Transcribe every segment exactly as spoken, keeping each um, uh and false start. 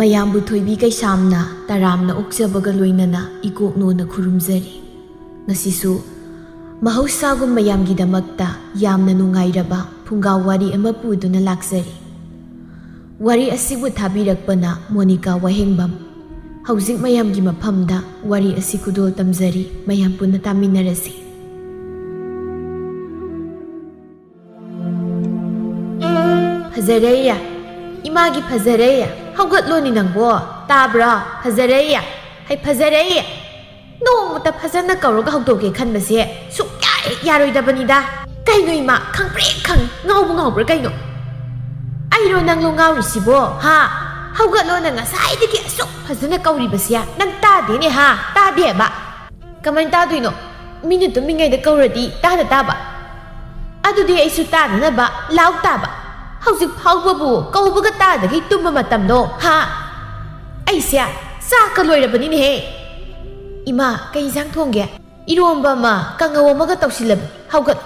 ꯃꯌꯥꯝꯕꯨ ꯊꯣꯏꯕꯤ ꯀꯩꯁꯥꯝꯅ ꯇꯔꯥꯝꯅ ꯑꯣꯛꯆꯕꯒ ꯂꯣꯏꯅꯅ ꯏꯀꯣꯛꯅꯣꯅ ꯈꯨꯔꯨꯝꯖꯔꯤ꯫ ꯉꯁꯤꯁꯨ ꯃꯍꯧꯁꯥꯒꯨꯝ ꯃꯌꯥꯝꯒꯤꯗꯃꯛꯇ ꯌꯥꯝꯅ ꯅꯨꯡꯉꯥꯏꯔꯕ ꯐꯨꯡꯒꯥ ꯋꯥꯔꯤ ꯑꯃ ꯄꯨꯗꯨꯅ ꯂꯥꯛꯆꯔꯤ꯫ ꯋꯥꯔꯤ ꯑꯁꯤꯕꯨ ꯊꯥꯕꯤꯔꯛꯄꯅ ꯃꯣꯅꯤꯀꯥ ꯋꯥꯍꯦꯡꯕꯝ꯫ ꯍꯧꯖꯤꯛ ꯃꯌꯥꯝꯒꯤ ꯃꯐꯝꯗ ꯋꯥꯔꯤ ꯑꯁꯤ ꯈꯨꯗꯣꯜ ꯇꯝꯖꯔꯤ, ꯃꯌꯥꯝ ꯄꯨꯟꯅ ꯇꯥꯃꯤꯟꯅꯔꯁꯤ꯫ ꯐꯖꯔꯦ, ꯏꯃꯥꯒꯤ ꯐꯖꯔꯦ, ꯍꯧꯒꯠꯂꯣꯅꯤ ꯅꯪꯕꯣ, ꯇꯥꯕ꯭ꯔꯣ? ꯐꯖꯔꯦ, ꯍꯩ ꯐꯖꯔꯦ꯫ ꯅꯣꯡꯃꯇ ꯐꯖꯅ ꯀꯧꯔꯒ ꯍꯧꯗꯣꯛꯀꯦ ꯈꯟꯕꯁꯦ ꯁꯨꯛꯌꯥ ꯍꯦꯛ ꯌꯥꯔꯣꯏꯗꯕꯅꯤꯗ꯫ ꯀꯩꯅꯣ ꯏꯃꯥ, ꯈꯪꯄ꯭ꯔꯦꯛ ꯈꯪꯉꯤ, ꯉꯥꯎꯕ ꯉꯥꯎꯕ꯭ꯔꯥ ꯀꯩꯅꯣ? ꯑꯩꯔꯣ ꯅꯪꯂꯣ ꯉꯥꯎꯔꯤꯁꯤꯕꯣ, ꯍꯥ? ꯍꯧꯒꯠꯂꯣ, ꯅꯪ ꯉꯁꯥꯏꯗꯒꯤ ꯑꯁꯨꯛ ꯐꯖꯅ ꯀꯧꯔꯤꯕꯁꯦ ꯅꯪ ꯇꯥꯗꯦꯅꯦ, ꯍꯥ? ꯇꯥꯗꯦꯕ꯫ ꯀꯃꯥꯏꯅ ꯇꯥꯗꯣꯏꯅꯣ? ꯃꯤꯅ ꯇꯨꯝꯃꯤꯉꯩꯗ ꯀꯧꯔꯗꯤ ꯇꯥꯗ ꯇꯥꯕ꯫ ꯑꯗꯨꯗꯤ ꯑꯩꯁꯨ ꯇꯥꯗꯅꯕ ꯂꯥꯎ ꯇꯥꯕ꯫ ꯍꯧꯖꯤꯛ ꯐꯥꯎꯕꯕꯨ ꯀꯧꯕꯒ ꯇꯥꯗꯒꯩ ꯇꯨꯝꯕ ꯃꯇꯝꯂꯣ, ꯍꯥ? ꯑꯩꯁꯦ ꯆꯥꯛꯀ ꯂꯣꯏꯔꯕꯅꯤꯅꯦꯍꯦ꯫ ꯏꯃꯥ, ꯀꯩ ꯏꯟꯁꯥꯡ ꯊꯣꯡꯒꯦ? ꯏꯔꯣꯝꯕ ꯑꯃ, ꯀꯥꯡꯉꯧ ꯑꯃꯒ ꯇꯧꯁꯤꯜꯂꯕꯅꯤ꯫ ꯍꯧꯒꯠ꯫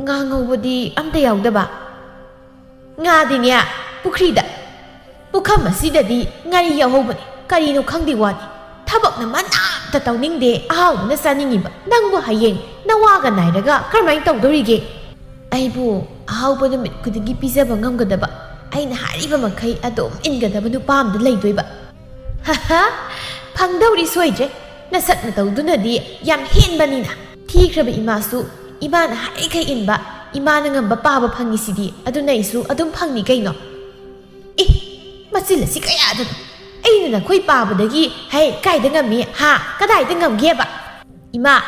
ꯉꯥ ꯉꯧꯕꯗꯤ ꯑꯝꯇ ꯌꯥꯎꯗꯕ? ꯉꯥꯗꯤꯅꯦ, ꯄꯨꯈ꯭ꯔꯤꯗ꯫ ꯄꯨꯈꯝ ꯑꯁꯤꯗꯗꯤ ꯉꯥꯔꯤ ꯌꯥꯎꯍꯧꯕꯅꯤ꯫ ꯀꯔꯤꯅꯣ ꯈꯪꯗꯦ ꯋꯥꯅꯤ꯫ ꯊꯕꯛꯅ ꯃꯅꯥ ꯑꯝꯇ ꯇꯧꯅꯤꯡꯗꯦ, ꯑꯍꯥꯎꯕꯅ ꯆꯥꯅꯤꯡꯉꯤꯕ꯫ ꯅꯪꯕꯨ ꯍꯌꯦꯡ ꯅꯋꯥꯒ ꯅꯥꯏꯔꯒ ꯀꯔꯝꯍꯥꯏꯅ ꯇꯧꯗꯧꯔꯤꯒꯦ? ꯑꯩꯕꯨ ꯑꯍꯥꯎꯕ ꯅꯨꯃꯤꯠ ꯈꯨꯗꯤꯡꯒꯤ ꯄꯤꯖꯕ ꯉꯝꯒꯗꯕ, ꯑꯩꯅ ꯍꯥꯏꯔꯤꯕ ꯃꯈꯩ ꯑꯗꯨꯝ ꯏꯟꯒꯗꯕ ꯅꯨꯄꯥ ꯑꯃꯗ ꯂꯩꯗꯣꯏꯕ꯫ ꯍꯥꯍꯥ, ꯐꯪꯗꯧꯔꯤ ꯁꯣꯏꯗ꯭ꯔꯦ꯫ ꯅꯁꯛ ꯅꯇꯧꯗꯨꯅꯗꯤ ꯌꯥꯝ ꯍꯦꯟꯕꯅꯤꯅ꯫ ꯊꯤꯈ꯭ꯔꯕ ꯏꯃꯥꯁꯨ ꯏꯃꯥꯅ ꯍꯥꯏꯔꯤꯈꯩ ꯏꯟꯕ, ꯏꯃꯥꯅ ꯉꯝꯕ ꯄꯥꯕ ꯐꯪꯉꯤꯁꯤꯗꯤ, ꯑꯗꯨꯅ ꯑꯩꯁꯨ ꯑꯗꯨꯝ ꯐꯪꯅꯤ ꯀꯩꯅꯣ꯫ ꯑꯦ, ꯃꯆꯤꯜ ꯑꯁꯤ ꯀꯌꯥꯗꯅꯣ? ꯑꯩꯅ ꯅꯈꯣꯏ ꯄꯥꯕꯗꯒꯤ, ꯍꯩ, ꯀꯥꯏꯗ ꯉꯝꯃꯤ? ꯍꯥ? ꯀꯗꯥꯏꯗ ꯉꯝꯒꯦꯕ? ꯏꯃꯥ,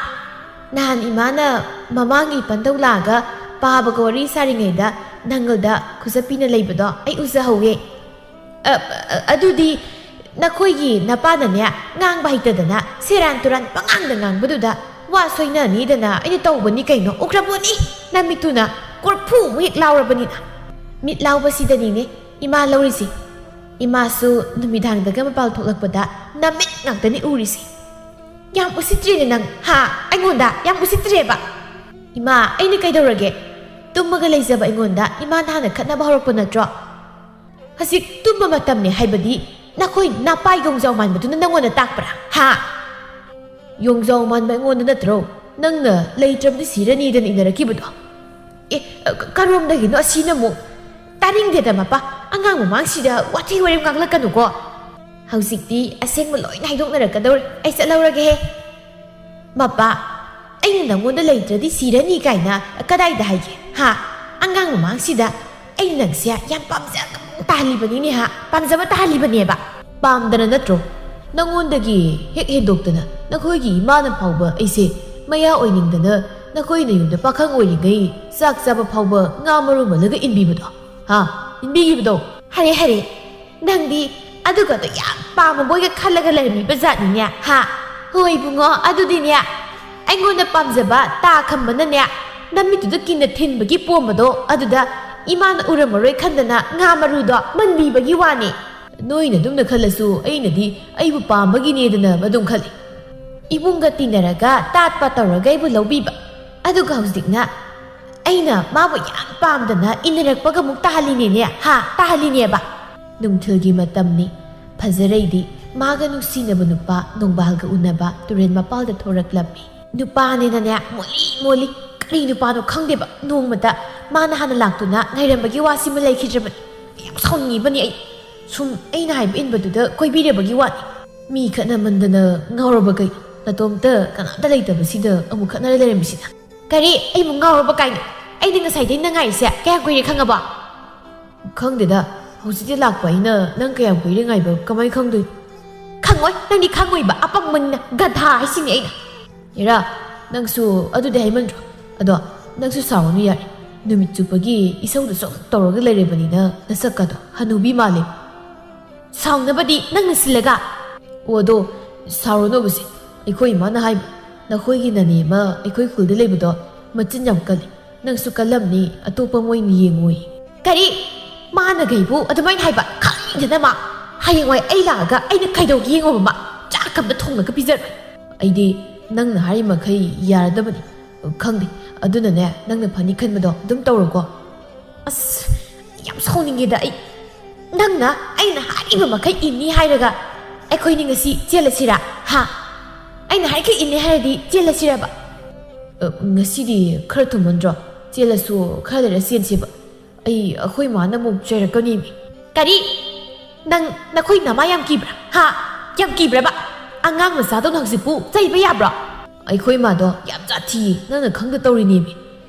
ꯅꯍꯥꯟ ꯏꯃꯥꯅ ꯃꯃꯥꯡꯒꯤ ꯄꯟꯗꯧ ꯂꯥꯛꯑꯒ ꯄꯥꯕꯒ ꯋꯥꯔꯤ ꯁꯥꯔꯤꯉꯩꯗ ꯅꯪꯒꯜꯗ ꯈꯨꯖꯞꯄꯤꯅ ꯂꯩꯕꯗꯣ ꯑꯩ ꯎꯖꯍꯧꯋꯦ꯫ ꯑ, ꯑ, ꯑꯗꯨꯗꯤ ꯅꯈꯣꯏꯒꯤ ꯅꯄꯥꯅꯅꯦ, ꯉꯥꯡꯕ ꯍꯩꯇꯗꯅ ꯁꯦꯔꯥꯟ ꯇꯨꯔꯥꯟ ꯄꯉꯥꯡꯗ ꯉꯥꯡꯕꯗꯨꯗ ꯋꯥ ꯁꯣꯏꯅꯅꯤꯗꯅ ꯑꯩꯅ ꯇꯧꯕꯅꯤ ꯀꯩꯅꯣ꯫ ꯎꯈ꯭ꯔꯕꯣꯅꯤ ꯅꯃꯤꯠꯇꯨꯅ ꯀꯣꯔꯐꯨ ꯑꯃꯨꯛ ꯍꯦꯛ ꯂꯥꯎꯔꯕꯅꯤꯅ꯫ ꯃꯤꯠ ꯂꯥꯎꯕꯁꯤꯗꯅꯤꯅꯦ ꯏꯃꯥ ꯂꯧꯔꯤꯁꯦ꯫ ꯏꯃꯥꯁꯨ ꯅꯨꯃꯤꯗꯥꯡꯗꯒ ꯃꯄꯥꯜ ꯊꯣꯛꯂꯛꯄꯗ ꯅꯃꯤꯠ ꯉꯥꯛꯇꯅꯤ ꯎꯔꯤꯁꯦ꯫ ꯌꯥꯝ ꯎꯁꯤꯠꯇ꯭ꯔꯤꯅꯦ ꯅꯪ, ꯍꯥ? ꯑꯩꯉꯣꯟꯗ ꯌꯥꯝ ꯎꯁꯤꯠꯇ꯭ꯔꯦꯕ꯫ ꯏꯃꯥ, ꯑꯩꯅ ꯀꯩꯗꯧꯔꯒꯦ? ꯇꯨꯝꯃꯒ ꯂꯩꯖꯕ ꯑꯩꯉꯣꯟꯗ ꯏꯃꯥꯅ ꯍꯥꯟꯅ ꯈꯠꯅꯕ ꯍꯧꯔꯛꯄ ꯅꯠꯇ꯭ꯔꯣ? ꯍꯧꯖꯤꯛ ꯇꯨꯝꯕ ꯃꯇꯝꯅꯤ ꯍꯥꯏꯕꯗꯤ ꯅꯈꯣꯏ ꯅꯄꯥ ꯌꯣꯡꯖꯥꯎ ꯃꯥꯟꯕꯗꯨꯅ ꯅꯪꯉꯣꯟꯗ ꯇꯥꯛꯄ꯭ꯔꯥ? ꯍꯥ? ꯌꯣꯡꯖꯥꯎ ꯃꯥꯟꯕ ꯑꯩꯉꯣꯟꯗ ꯅꯠꯇ꯭ꯔꯣ ꯅꯪꯅ ꯂꯩꯇ꯭ꯔꯕꯗꯤ ꯁꯤꯔꯅꯤꯗꯅ ꯏꯟꯅꯔꯛꯈꯤꯕꯗꯣ? ꯑꯦ, ꯀ-, ꯀꯔꯣꯝꯗꯒꯤꯅꯣ ꯑꯁꯤꯅ ꯑꯃꯨꯛ? ꯇꯥꯅꯤꯡꯗꯦꯗ ꯃꯄꯥ, ꯑꯉꯥꯡ ꯃꯃꯥꯡꯁꯤꯗ ꯋꯥꯊꯤ ꯋꯥꯔꯦꯝ ꯉꯥꯡꯂꯛꯀꯅꯨꯀꯣ꯫ ꯍꯧꯖꯤꯛꯇꯤ ꯑꯁꯦꯡꯕ ꯂꯣꯏꯅ ꯍꯥꯏꯗꯣꯛꯅꯔꯛꯀꯗꯧꯔꯦ꯫ ꯑꯩ ꯆꯠꯍꯧꯔꯒꯦꯍꯦ꯫ ꯃꯄꯥ, ꯑꯩꯅ ꯅꯪꯉꯣꯟꯗ ꯂꯩꯇ꯭ꯔꯗꯤ ꯁꯤꯔꯅꯤ ꯀꯥꯏꯅ ꯀꯗꯥꯏꯗ ꯍꯥꯏꯒꯦ? ꯍꯥ? ꯑꯉꯥꯡ ꯃꯃꯥꯡꯁꯤꯗ ꯑꯩꯅ ꯅꯪꯁꯦ ꯌꯥꯝ ꯄꯥꯝꯖꯕ ꯇꯥꯍꯜꯂꯤꯕꯅꯤꯅꯦ, ꯍꯥ? ꯄꯥꯝꯖꯕ ꯇꯥꯍꯜꯂꯤꯕꯅꯦꯕ꯫ ꯄꯥꯝꯗꯅ ꯅꯠꯇ꯭ꯔꯣ? ꯅꯪꯉꯣꯟꯗꯒꯤ ꯍꯦꯛ ꯍꯦꯟꯗꯣꯛꯇꯅ ꯅꯈꯣꯏꯒꯤ ꯏꯃꯥꯅ ꯐꯥꯎꯕ ꯑꯩꯁꯦ ꯃꯌꯥ ꯑꯣꯏꯅꯤꯡꯗꯅ ꯅꯈꯣꯏ ꯅꯌꯨꯝꯗ ꯄꯥꯈꯪ ꯑꯣꯏꯔꯤꯉꯩ ꯆꯥꯛ ꯆꯥꯕ ꯐꯥꯎꯕ ꯉꯥ ꯃꯔꯨ ꯃꯜꯂꯒ ꯏꯟꯕꯤꯕꯗꯣ? ꯍꯥ? ꯏꯟꯕꯤꯈꯤꯕꯗꯣ? ꯍꯔꯦ, ꯍꯔꯦ, ꯅꯪꯗꯤ ꯑꯗꯨꯒꯗꯣ ꯌꯥꯝ ꯄꯥꯝꯃꯕꯣꯏꯒ ꯈꯜꯂꯒ ꯂꯩꯔꯝꯃꯤꯕ ꯖꯥꯠꯅꯤꯅꯦ, ꯍꯥ? ꯍꯣꯏ ꯏꯕꯨꯡꯉꯣ, ꯑꯗꯨꯗꯤꯅꯦ, ꯑꯩꯉꯣꯟꯗ ꯄꯥꯝꯖꯕ ꯇꯥ ꯈꯝꯕꯅꯅꯦ, ꯅꯃꯤꯠꯇꯨꯗ ꯀꯤꯟꯅ ꯊꯤꯟꯕꯒꯤ ꯄꯣꯝꯕꯗꯣ ꯑꯗꯨꯗ ꯏꯃꯥꯅ ꯎꯔꯝꯃꯔꯣꯏ ꯈꯟꯗꯅ ꯉꯥ ꯃꯔꯨꯗꯣ ꯃꯟꯕꯤꯕꯒꯤ ꯋꯥꯅꯤ꯫ ꯅꯣꯏꯅ ꯑꯗꯨꯝꯅ ꯈꯜꯂꯁꯨ ꯑꯩꯅꯗꯤ ꯑꯩꯕꯨ ꯄꯥꯝꯕꯒꯤꯅꯦꯗꯅ ꯑꯗꯨꯝ ꯈꯜꯂꯤ꯫ ꯏꯕꯨꯡꯒ ꯇꯤꯟꯅꯔꯒ ꯇꯥꯠꯄ ꯇꯧꯔꯒ ꯑꯩꯕꯨ ꯂꯧꯕꯤꯕ, ꯑꯗꯨꯒ ꯍꯧꯖꯤꯛꯅ ꯑꯩꯅ ꯃꯥꯕꯨ ꯌꯥꯝ ꯄꯥꯝꯗꯅ ꯏꯟꯅꯔꯛꯄꯒ ꯑꯃꯨꯛ ꯇꯥꯍꯜꯂꯤꯅꯦꯅꯦ, ꯍꯥ? ꯇꯥꯍꯜꯂꯤꯅꯦꯕ꯫ ꯅꯨꯡꯊꯤꯜꯒꯤ ꯃꯇꯝꯅꯤ꯫ ꯐꯖꯔꯩꯗꯤ ꯃꯥꯒ ꯅꯨꯡꯁꯤꯅꯕ ꯅꯨꯄꯥ ꯅꯣꯡꯕꯥꯜꯒ ꯎꯅꯕ ꯇꯨꯔꯦꯜ ꯃꯄꯥꯜꯗ ꯊꯣꯔꯛꯂꯝꯃꯤ꯫ ꯅꯨꯄꯥꯅꯦꯅꯅꯦ, ꯃꯣꯂꯤ ꯃꯣꯂꯤ, ꯀꯔꯤ ꯅꯨꯄꯥꯅꯣ ꯈꯪꯗꯦꯕ, ꯅꯣꯡꯃꯇ ꯃꯥꯅ ꯍꯥꯟꯅ ꯂꯥꯛꯇꯨꯅ ꯉꯥꯏꯔꯝꯕꯒꯤ ꯋꯥꯁꯤꯃ ꯂꯩꯈꯤꯗ꯭ꯔꯕꯅꯤ꯫ ꯌꯥꯝ ꯁꯥꯎꯅꯤꯡꯉꯤꯕꯅꯤ ꯑꯩ꯫ ꯁꯨꯝ ꯑꯩꯅ ꯍꯥꯏꯕ ꯏꯟꯕꯗꯨꯗ ꯀꯣꯏꯕꯤꯔꯕꯒꯤ ꯋꯥꯅꯤ꯫ ꯃꯤ ꯈꯠꯅꯃꯟꯗꯅ ꯉꯥꯎꯔꯕ ꯀꯩ? ꯅꯇꯣꯝꯇ ꯀꯅꯥꯝꯇ ꯂꯩꯇꯕꯁꯤꯗ ꯑꯃꯨꯛ ꯈꯠꯅꯔ ꯂꯩꯔꯝꯃꯤꯁꯤꯅ? ꯀꯔꯤ? ꯑꯩꯕꯨ ꯉꯥꯎꯔꯕ ꯀꯥꯏꯅ? ꯑꯩꯗꯤ ꯉꯁꯥꯏꯗꯩ ꯅꯪ ꯉꯥꯏꯔꯤꯁꯦ ꯀꯌꯥꯝ ꯀꯨꯏꯔꯦ ꯈꯪꯉꯕꯣ? ꯈꯪꯗꯦꯗ, ꯍꯧꯖꯤꯛꯇꯤ ꯂꯥꯛꯄ ꯑꯩꯅ ꯅꯪ ꯀꯌꯥꯝ ꯀꯨꯏꯔꯦ ꯉꯥꯏꯕ ꯀꯃꯥꯏ ꯈꯪꯗꯣꯏꯅꯣ? ꯈꯪꯉꯣꯏ, ꯅꯪꯗꯤ ꯈꯪꯉꯣꯏꯕ, ꯑꯄꯪꯕꯅꯤꯅ, ꯒꯙꯥ ꯍꯥꯏꯁꯤꯅꯤ ꯑꯩꯅ꯫ ꯏꯔꯥ, ꯅꯪꯁꯨ ꯑꯗꯨꯗꯤ ꯍꯥꯏꯃꯟꯗ꯭ꯔꯣ? ꯑꯗꯣ ꯅꯪꯁꯨ ꯁꯥꯎꯔꯅꯨ ꯌꯥꯔꯦ, ꯅꯨꯃꯤꯠ ꯆꯨꯞꯄꯒꯤ ꯏꯁꯧꯗ ꯁꯨꯝ ꯇꯧꯔꯒ ꯂꯩꯔꯕꯅꯤꯅ ꯅꯁꯛꯀꯗꯣ ꯍꯅꯨꯕꯤ ꯃꯥꯜꯂꯦ꯫ ꯁꯥꯎꯅꯕꯗꯤ ꯅꯪꯅ ꯁꯤꯜꯂꯒ꯫ ꯑꯣ, ꯑꯗꯣ ꯁꯥꯎꯔꯅꯣꯕꯁꯦ, ꯑꯩꯈꯣꯏ ꯏꯃꯥꯅ ꯍꯥꯏꯕ, ꯅꯈꯣꯏꯒꯤ ꯅꯅꯦ ꯑꯃ ꯑꯩꯈꯣꯏ ꯈꯨꯜꯗ ꯂꯩꯕꯗꯣ ꯃꯆꯤꯟ ꯌꯥꯝ ꯀꯜꯂꯤ, ꯅꯪꯁꯨ ꯀꯜꯂꯝꯅꯤ, ꯑꯇꯣꯞꯄ ꯃꯣꯏꯅ ꯌꯦꯡꯉꯨꯏ꯫ ꯀꯔꯤ? ꯃꯥꯅ ꯀꯩꯕꯨ ꯑꯗꯨꯃꯥꯏꯅ ꯍꯥꯏꯕ? ꯈꯪꯅꯤꯡꯗꯅ ꯃꯥ꯫ ꯍꯌꯦꯡꯋꯥꯏ ꯑꯩ ꯂꯥꯛꯑꯒ ꯑꯩꯅ ꯀꯩꯗꯧꯒꯦ ꯌꯦꯡꯉꯣꯕ ꯃꯥ꯫ ꯆꯥꯛ ꯑꯝꯇ ꯊꯣꯡꯂꯒ ꯄꯤꯖꯔꯣꯏ꯫ ꯑꯩꯗꯤ ꯅꯪꯅ ꯍꯥꯏꯔꯤ ꯃꯈꯩ ꯌꯥꯔꯗꯕꯅꯤ꯫ ꯈꯪꯗꯦ, ꯑꯗꯨꯅꯅꯦ, ꯅꯪꯅ ꯐꯅꯤ ꯈꯟꯕꯗꯣ ꯑꯗꯨꯝ ꯇꯧꯔꯣꯀꯣ꯫ ꯑꯁ, ꯌꯥꯝ ꯁꯥꯎꯅꯤꯡꯉꯦꯗ ꯑꯩ꯫ ꯅꯪꯅ ꯑꯩꯅ ꯍꯥꯏꯔꯤꯕ ꯃꯈꯩ ꯏꯟꯅꯤ ꯍꯥꯏꯔꯒ ꯑꯩꯈꯣꯏꯅꯤ ꯉꯁꯤ ꯆꯦꯜꯂꯁꯤꯔꯥ? ꯍꯥ? ꯑꯩꯅ ꯍꯥꯏꯈꯩ ꯏꯟꯅꯤ ꯍꯥꯏꯔꯗꯤ ꯆꯦꯜꯂꯁꯤꯔꯕ? ꯑ, ꯉꯁꯤꯗꯤ ꯈꯔ ꯊꯨꯝꯃꯟꯗ꯭ꯔꯣ? ꯆꯦꯜꯂꯁꯨ ꯈꯔ ꯂꯩꯔ ꯆꯦꯟꯁꯦꯕ꯫ ꯑꯩ, ꯑꯩꯈꯣꯏ ꯃꯥꯅ ꯑꯃꯨꯛ ꯆꯩꯔꯛꯀꯅꯤꯃꯤ꯫ ꯀꯔꯤ? ꯅꯪ ꯅꯈꯣꯏ ꯅꯃꯥ ꯌꯥꯝ ꯀꯤꯕ꯭ꯔꯥ? ꯍꯥ? ꯌꯥꯝ ꯀꯤꯕ꯭ꯔꯕ? ꯑꯉꯥꯡ ꯃꯆꯥꯗꯧꯅ ꯍꯧꯖꯤꯛꯄꯨ ꯆꯩꯕ ꯌꯥꯕ꯭ꯔꯣ? ꯑꯩꯈꯣꯏ ꯃꯥꯗꯣ ꯌꯥꯝ ꯖꯥꯊꯤꯌꯦ, ꯅꯪꯅ ꯈꯪꯗ ꯇꯧꯔꯤꯅꯦꯃꯤ꯫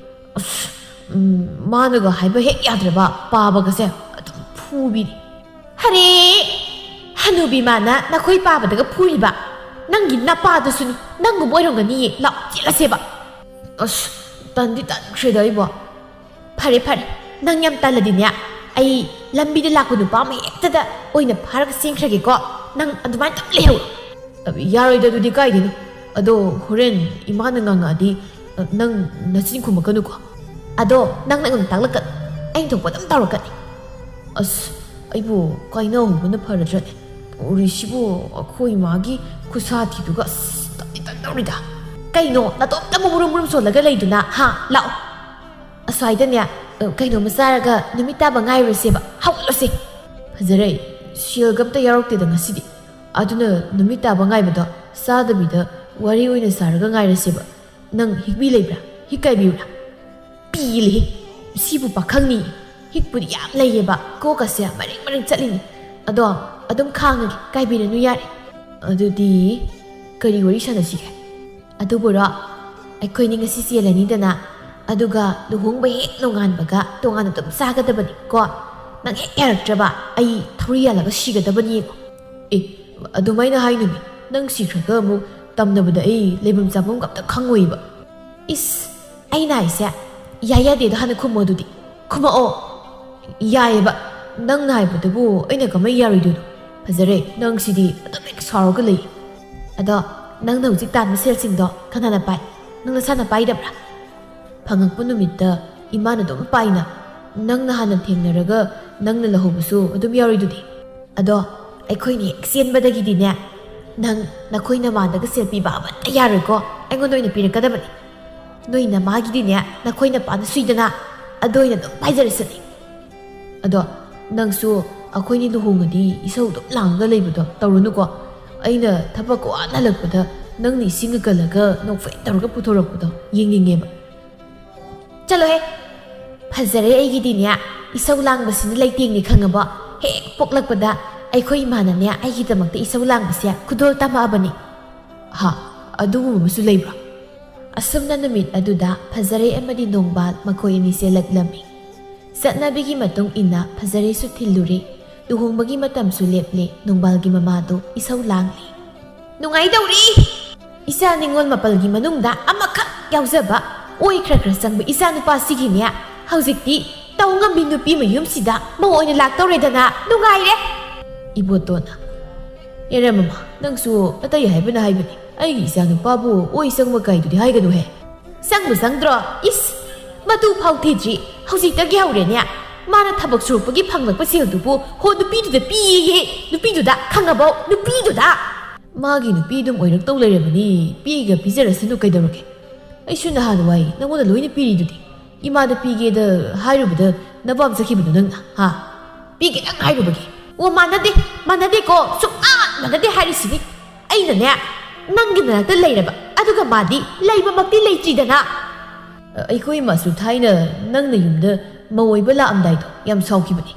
ꯑꯁ, ꯎꯝ, ꯃꯥꯅꯒ ꯍꯥꯏꯕ ꯍꯦꯛ ꯌꯥꯗ꯭ꯔꯕ ꯄꯥꯕꯒꯁꯦ ꯑꯗꯨꯝ ꯐꯨꯕꯤꯅꯤ꯫ ꯍꯔꯦ! ꯍꯅꯨꯕꯤ ꯃꯥꯅ ꯅꯈꯣꯏ ꯄꯥꯕꯗꯒ ꯐꯨꯔꯤꯕ? ꯅꯪꯒꯤ ꯅꯄꯥꯗꯨꯁꯨꯅꯤ, ꯅꯪꯒꯨꯝꯕ ꯑꯣꯏꯔꯝꯒꯅꯤꯌꯦ꯫ ꯂꯥꯛ, ꯆꯦꯜꯂꯁꯦꯕ꯫ ꯑꯁ, ꯇꯟꯗꯤ ꯇꯟꯈ꯭ꯔꯦꯗ ꯑꯩꯕꯣ꯫ ꯐꯔꯦ, ꯐꯔꯦ, ꯅꯪ ꯌꯥꯝ ꯇꯜꯂꯗꯤꯅꯦ, ꯑꯩ ꯂꯝꯕꯤꯗ ꯂꯥꯛꯄ ꯅꯨꯄꯥ ꯑꯃ ꯍꯦꯛꯇꯗ ꯑꯣꯏꯅ ꯐꯥꯔꯒ ꯆꯦꯟꯈ꯭ꯔꯒꯦꯀꯣ꯫ ꯅꯪ ꯑꯗꯨꯃꯥꯏꯅ ꯑꯗꯨꯝ ꯂꯩꯍꯧꯔꯣ꯫ ꯑ, ꯌꯥꯔꯣꯏꯗ, ꯑꯗꯨꯗꯤ ꯀꯥꯏꯗꯩꯅꯣ? ꯑꯗꯣ ꯍꯣꯔꯦꯟ ꯏꯃꯥꯅ ꯉꯥꯡꯉꯛꯑꯗꯤ, ꯑ, ꯅꯪ ꯅꯆꯤꯟ ꯈꯨꯝꯃꯛꯀꯅꯨꯀꯣ꯫ ꯑꯗꯣ ꯅꯪꯅ ꯑꯗꯨꯝ ꯇꯥꯛꯂꯛꯀꯅꯨ, ꯑꯩꯅ ꯊꯣꯛꯄ ꯑꯗꯨꯝ ꯇꯧꯔꯛꯀꯅꯤ꯫ ꯑꯁ, ꯑꯩꯕꯨ ꯀꯥꯏꯅꯍꯧꯕꯅ ꯐꯔꯗ꯭ꯔꯅꯦ? ꯎꯔꯤꯁꯤꯕꯨ ꯑꯩꯈꯣꯏ ꯏꯃꯥꯒꯤ ꯈꯨꯠꯁꯥꯊꯤꯗꯨꯒ, ꯑꯁ, ꯇꯟꯗꯤ ꯇꯟꯗꯧꯔꯤꯗ꯫ ꯀꯩꯅꯣ ꯅꯇꯣꯝꯇ ꯑꯃꯨꯛ ꯃꯨꯔꯨꯝ ꯃꯨꯔꯨꯝ ꯁꯣꯜꯂꯒ ꯂꯩꯗꯨꯅ? ꯍꯥ? ꯂꯥꯛꯑꯣ꯫ ꯑꯁ꯭ꯋꯥꯏꯗꯅꯦ, ꯑ, ꯀꯩꯅꯣꯝꯃ ꯆꯥꯔꯒ ꯅꯨꯃꯤꯠ ꯇꯥꯕ ꯉꯥꯏꯔꯨꯔꯁꯦꯕ꯫ ꯍꯧꯒꯠꯂꯁꯦ꯫ ꯐꯖꯔꯦ, ꯁꯦꯜꯒ ꯑꯝꯇ ꯌꯥꯎꯔꯛꯇꯦꯗ ꯉꯁꯤꯗꯤ꯫ ꯑꯗꯨꯅ ꯅꯨꯃꯤꯠ ꯇꯥꯕ ꯉꯥꯏꯕꯗꯣ ꯆꯥꯗꯕꯤꯗ ꯋꯥꯔꯤ ꯑꯣꯏꯅ ꯁꯥꯔꯒ ꯉꯥꯏꯔꯁꯦꯕ꯫ ꯅꯪ ꯍꯤꯛꯄꯤ ꯂꯩꯕ꯭ꯔꯥ? ꯍꯤꯛ ꯀꯥꯏꯕꯤꯌꯨꯔꯥ? ꯄꯤꯂꯦꯍꯦ, ꯁꯤꯕꯨ ꯄꯥꯈꯪꯅꯤ꯫ ꯍꯤꯛꯄꯨꯗꯤ ꯌꯥꯝ ꯂꯩꯌꯦꯕ, ꯀꯣꯛꯀꯁꯦ ꯃꯔꯦꯡ ꯃꯔꯦꯡ ꯆꯠꯂꯤꯅꯤ꯫ ꯑꯗꯣ ꯑꯗꯨꯝ ꯈꯥꯡꯉꯒꯦ, ꯀꯥꯏꯕꯤꯔꯅꯨ ꯌꯥꯔꯦ꯫ ꯑꯗꯨꯗꯤ ꯀꯔꯤ ꯋꯥꯔꯤ ꯁꯥꯟꯅꯁꯤꯒꯦ? ꯑꯗꯨꯕꯨꯔꯣ, ꯑꯩꯈꯣꯏꯅꯤ ꯉꯁꯤ ꯆꯦꯜꯂꯅꯤꯗꯅ, ꯑꯗꯨꯒ ꯂꯨꯍꯣꯡꯕ ꯍꯦꯛ ꯅꯣꯡꯉꯥꯟꯕꯒ ꯇꯣꯉꯥꯟꯅ ꯑꯗꯨꯝ ꯆꯥꯒꯗꯕꯅꯤ ꯀꯣ꯫ ꯅꯪ ꯍꯦꯛ ꯌꯥꯔꯛꯇ꯭ꯔꯕ ꯑꯩ ꯊꯧꯔꯤ ꯌꯥꯜꯂꯒ ꯁꯤꯒꯗꯕꯅꯤ ꯌꯦꯡꯉꯣ꯫ ꯑꯦ, ꯑꯗꯨꯃꯥꯏꯅ ꯍꯥꯏꯅꯨꯅꯦ, ꯅꯪ ꯁꯤꯈ꯭ꯔꯒ ꯑꯃꯨꯛ ꯇꯝꯅꯕꯗ ꯑꯩ ꯂꯩꯐꯝ ꯆꯥꯐꯝꯒ ꯑꯝꯇ ꯈꯪꯉꯣꯏꯕ꯫ ꯏꯁ, ꯑꯩꯅ ꯍꯥꯏꯁꯦ ꯌꯥꯏ ꯌꯥꯗꯦꯗꯣ ꯍꯥꯟꯅ ꯈꯨꯝꯃꯣ ꯑꯗꯨꯗꯤ꯫ ꯈꯨꯝꯃꯛꯑꯣ꯫ ꯌꯥꯏꯌꯦꯕ, ꯅꯪꯅ ꯍꯥꯏꯕꯗꯨꯕꯨ ꯑꯩꯅ ꯀꯃꯥꯏ ꯌꯥꯔꯣꯏꯗꯣꯏꯅꯣ? ꯐꯖꯔꯦ, ꯅꯪ ꯁꯤꯗꯤ ꯑꯗꯨꯝ ꯍꯦꯛ ꯁꯥꯎꯔꯒ ꯂꯩ꯫ ꯑꯗꯣ ꯅꯪꯅ ꯍꯧꯖꯤꯛ ꯇꯥꯟꯕ ꯁꯦꯜꯁꯤꯡꯗꯣ ꯀꯅꯥꯅ ꯄꯥꯏ? ꯅꯪ ꯅꯁꯥꯅ ꯄꯥꯏꯗꯕ꯭ꯔꯥ? ꯐꯪꯉꯛꯄ ꯅꯨꯃꯤꯠꯇ ꯏꯃꯥꯅ ꯑꯗꯨꯝ ꯄꯥꯏꯅ꯫ ꯅꯪꯅ ꯍꯥꯟꯅ ꯊꯦꯡꯅꯔꯒ ꯅꯪꯅ ꯂꯧꯍꯧꯕꯁꯨ ꯑꯗꯨꯝ ꯌꯥꯎꯔꯤꯗꯨꯗꯤ꯫ ꯑꯗꯣ ꯑꯩꯈꯣꯏꯅ ꯍꯦꯛ ꯆꯦꯟꯕꯗꯒꯤꯗꯤꯅꯦ, ꯅꯪ ꯅꯈꯣꯏ ꯅꯃꯥꯗꯒ ꯁꯦꯜ ꯄꯤꯕ ꯑꯃꯠꯇ ꯌꯥꯔꯣꯏꯀꯣ, ꯑꯩꯉꯣꯟꯗ ꯑꯣꯏꯅ ꯄꯤꯔꯛꯀꯗꯕꯅꯤ꯫ ꯅꯣꯏ ꯅꯃꯥꯒꯤꯗꯤꯅꯦ, ꯅꯈꯣꯏ ꯅꯄꯥꯅ ꯁꯨꯏꯗꯅ, ꯑꯗꯨ ꯑꯣꯏꯅ ꯑꯗꯨꯝ ꯄꯥꯏꯖꯔꯁꯅꯤ꯫ ꯑꯗꯣ ꯅꯪꯁꯨ ꯑꯩꯈꯣꯏꯅꯤ ꯂꯨꯍꯣꯡꯉꯗꯤ ꯏꯁꯧ ꯑꯗꯨꯝ ꯂꯥꯡꯉꯒ ꯂꯩꯕꯗꯣ ꯇꯧꯔꯨꯅꯨꯀꯣ꯫ ꯑꯩꯅ ꯊꯕꯛ ꯋꯥꯅ ꯍꯜꯂꯛꯄꯗ ꯅꯪꯅ ꯏꯁꯤꯡꯒ ꯀꯜꯂꯒ ꯅꯣꯛꯐꯦꯠ ꯇꯧꯔꯒ ꯄꯨꯊꯣꯔꯛꯄꯗꯣ ꯌꯦꯡꯅꯤꯡꯉꯦꯕ꯫ ꯆꯠꯂꯣꯍꯦ! ꯐꯖꯔꯦ ꯑꯩꯒꯤꯗꯤꯅꯦ, ꯏꯁꯧ ꯂꯥꯡꯕꯁꯤꯅ ꯂꯩꯇꯦꯡꯅꯤ ꯈꯪꯉꯕꯣ? ꯍꯦꯛ ꯄꯣꯛꯂꯛꯄꯗ ꯑꯩꯈꯣꯏ ꯏꯃꯥꯅꯅꯦ ꯑꯩꯒꯤꯗꯃꯛꯇ ꯏꯁꯧ ꯂꯥꯡꯕꯁꯦ ꯈꯨꯗꯣꯜ ꯇꯝꯃꯛꯑꯕꯅꯤ꯫ ꯍꯥ? ꯑꯗꯨꯒꯨꯝꯕ ꯑꯃꯁꯨ ꯂꯩꯕ꯭ꯔꯣ? ꯑꯁꯨꯝꯅ ꯅꯨꯃꯤꯠ ꯑꯗꯨꯗ ꯐꯖꯔꯦ ꯑꯃꯗꯤ ꯅꯣꯡꯕꯥꯜ ꯃꯈꯣꯏ ꯑꯅꯤ ꯆꯦꯜꯂꯛꯂꯝꯃꯤ꯫ ꯆꯠꯅꯕꯤꯒꯤ ꯃꯇꯨꯡ ꯏꯟꯅ ꯐꯖꯔꯦꯁꯨ ꯊꯤꯜꯂꯨꯔꯦ꯫ ꯂꯨꯍꯣꯡꯕꯒꯤ ꯃꯇꯝꯁꯨ ꯂꯦꯞꯂꯦ꯫ ꯅꯣꯡꯕꯥꯜꯒꯤ ꯃꯃꯥꯗꯨ ꯏꯁꯧ ꯂꯥꯡꯂꯤ꯫ ꯅꯨꯡꯉꯥꯏꯗꯧꯔꯤ! ꯏꯆꯥ ꯅꯤꯉꯣꯜ ꯃꯥꯄꯜꯒꯤ ꯃꯅꯨꯡꯗ ꯑꯃꯈꯛ ꯌꯥꯎꯖꯕ, ꯑꯣꯏ ꯈꯔ ꯈꯔ ꯆꯪꯕ ꯏꯆꯥ ꯅꯨꯄꯥꯁꯤꯒꯤꯅꯦ, ꯍꯧꯖꯤꯛꯇꯤ ꯇꯧ ꯉꯝꯕꯤ ꯅꯨꯄꯤ ꯃꯌꯨꯝꯁꯤꯗ ꯃꯧ ꯑꯣꯏꯅ ꯂꯥꯛꯇꯧꯔꯦꯗꯅ꯫ ꯅꯨꯡꯉꯥꯏꯔꯦ! ꯏꯕꯣꯇꯣꯟꯅ, ꯑꯦꯔꯦ ꯃꯃꯥ, ꯅꯪꯁꯨ ꯑꯇꯩ ꯍꯥꯏꯕꯅ ꯍꯥꯏꯕꯅꯤ, ꯑꯩꯒꯤ ꯏꯆꯥ ꯅꯨꯄꯥꯕꯨ ꯑꯣꯏ ꯆꯪꯕ ꯀꯥꯏꯗꯨꯗꯤ ꯍꯥꯏꯒꯅꯨꯍꯦ꯫ ꯆꯪꯕ ꯆꯪꯗ꯭ꯔꯣ? ꯏꯁ! ꯃꯇꯨ ꯐꯥꯎ ꯊꯤꯗ꯭ꯔꯤ, ꯍꯧꯖꯤꯛꯇꯒꯤ ꯍꯧꯔꯦꯅꯦ꯫ ꯃꯥꯅ ꯊꯕꯛ ꯁꯨꯔꯛꯄꯒꯤ ꯐꯪꯂꯛꯄ ꯁꯦꯜꯗꯨꯕꯨ ꯍꯣ ꯅꯨꯄꯤꯗꯨꯗ ꯄꯤꯌꯦꯌꯦ꯫ ꯅꯨꯄꯤꯗꯨꯗ, ꯈꯪꯉꯕꯣ? ꯅꯨꯄꯤꯗꯨꯗ! ꯃꯥꯒꯤ ꯅꯨꯄꯤ ꯑꯗꯨꯝ ꯑꯣꯏꯔꯛꯇꯧ ꯂꯩꯔꯕꯅꯤ, ꯄꯤꯒ ꯄꯤꯖꯔꯁꯅꯨ ꯀꯩꯗꯧꯔꯒꯦ? ꯑꯩꯁꯨ ꯅꯍꯥꯟꯋꯥꯏ ꯅꯉꯣꯟꯗ ꯂꯣꯏꯅ ꯄꯤꯔꯤꯗꯨꯗꯤ꯫ ꯏꯃꯥꯗ ꯄꯤꯒꯦꯗ ꯍꯥꯏꯔꯨꯕꯗ ꯅꯄꯥꯝ ꯆꯠꯈꯤꯕꯗꯣ ꯅꯪꯅ, ꯍꯥ? ꯄꯤꯒꯦꯗꯪ ꯍꯥꯏꯔꯨꯕꯒꯤ꯫ ꯑꯣ, ꯃꯥꯟꯅꯗꯦ, ꯃꯥꯟꯅꯗꯦꯀꯣ, ꯁꯨꯡꯃꯥꯟ ꯃꯥꯟꯅꯗꯦ ꯍꯥꯏꯔꯤꯁꯤꯅꯤ꯫ ꯑꯩꯅꯅꯦ, ꯅꯪꯒꯤ ꯅꯥꯛꯇ ꯂꯩꯔꯕ, ꯑꯗꯨꯒ ꯃꯥꯗꯤ ꯂꯩꯕꯃꯛꯇꯤ ꯂꯩꯇ꯭ꯔꯤꯗꯅ꯫ ꯑꯩꯈꯣꯏ ꯏꯃꯥꯁꯨ ꯊꯥꯏꯅ ꯅꯪꯅ ꯌꯨꯝꯗ ꯃꯧ ꯑꯣꯏꯕ ꯂꯥꯛꯑꯝꯗꯥꯏꯗꯣ ꯌꯥꯝ ꯁꯥꯎꯈꯤꯕꯅꯤ꯫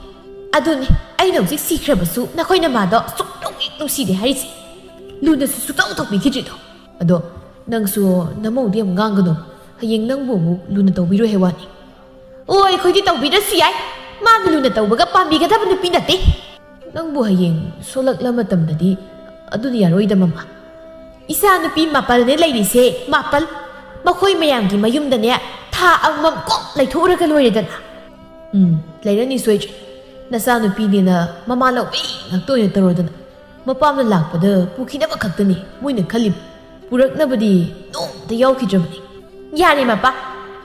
ꯑꯗꯨꯅꯤ ꯑꯩꯅ ꯍꯧꯖꯤꯛ ꯁꯤꯈ꯭ꯔꯕꯁꯨ ꯅꯈꯣꯏꯅ ꯃꯥꯗꯣ ꯁꯨꯛꯅꯨꯡ ꯍꯦꯛ ꯅꯨꯡꯁꯤꯗꯦ ꯍꯥꯏꯔꯤꯁꯦ꯫ ꯂꯨꯅꯁꯨ ꯁꯨꯛꯇꯧ ꯇꯧꯕꯤꯈꯤꯗ꯭ꯔꯤꯗꯣ꯫ ꯑꯗꯣ ꯅꯪꯁꯨ ꯅꯃꯧꯗꯤ ꯌꯥꯝ ꯉꯥꯡꯒꯅꯣ꯫ ꯍꯌꯦꯡ ꯅꯪꯕꯨ ꯑꯃꯨꯛ ꯂꯨꯅ ꯇꯧꯕꯤꯔꯣꯏ ꯍꯥꯏ ꯋꯥꯅꯤ꯫ ꯑꯣ, ꯑꯩꯈꯣꯏꯗꯤ ꯇꯧꯕꯤꯗ꯭ꯔꯁꯨ ꯌꯥꯏ꯫ ꯃꯥꯅ ꯂꯨꯅ ꯇꯧꯕꯒ ꯄꯥꯝꯕꯤꯒꯗꯕ ꯅꯨꯄꯤ ꯅꯠꯇꯦ꯫ ꯅꯪꯕꯨ ꯍꯌꯦꯡ ꯁꯣꯜꯂꯛꯂ ꯃꯇꯝꯗꯗꯤ ꯑꯗꯨꯗꯤ ꯌꯥꯔꯣꯏꯗ, ꯃꯃꯥ꯫ ꯏꯆꯥ ꯅꯨꯄꯤ ꯃꯥꯄꯜꯅꯦ ꯂꯩꯔꯤꯁꯦ, ꯃꯥꯄꯜ꯫ ꯃꯈꯣꯏ ꯃꯌꯥꯝꯒꯤ ꯃꯌꯨꯝꯗꯅꯦ ꯊꯥ ꯑꯃꯃꯝ ꯀꯣꯛ ꯂꯩꯊꯣꯛꯎꯔꯒ ꯂꯣꯏꯔꯦꯗꯅ꯫ ꯎꯝ, ꯂꯩꯔꯅꯤ ꯁꯣꯏꯗ꯭ꯔꯦ꯫ ꯅꯆꯥ ꯅꯨꯄꯤꯅꯦꯅ ꯃꯃꯥ ꯂꯧꯕꯤ ꯉꯥꯛꯇ ꯑꯣꯏꯅ ꯇꯧꯔꯗꯅ꯫ ꯃꯄꯥꯝꯅ ꯂꯥꯛꯄꯗ ꯄꯨꯈꯤꯅꯕ ꯈꯛꯇꯅꯤ ꯃꯣꯏꯅ ꯈꯜꯂꯤꯕ꯫ ꯄꯨꯔꯛꯅꯕꯗꯤ ꯅꯣꯡꯃꯇ ꯌꯥꯎꯈꯤꯗ꯭ꯔꯕꯅꯤ꯫ ꯌꯥꯔꯦ ꯃꯄꯥ,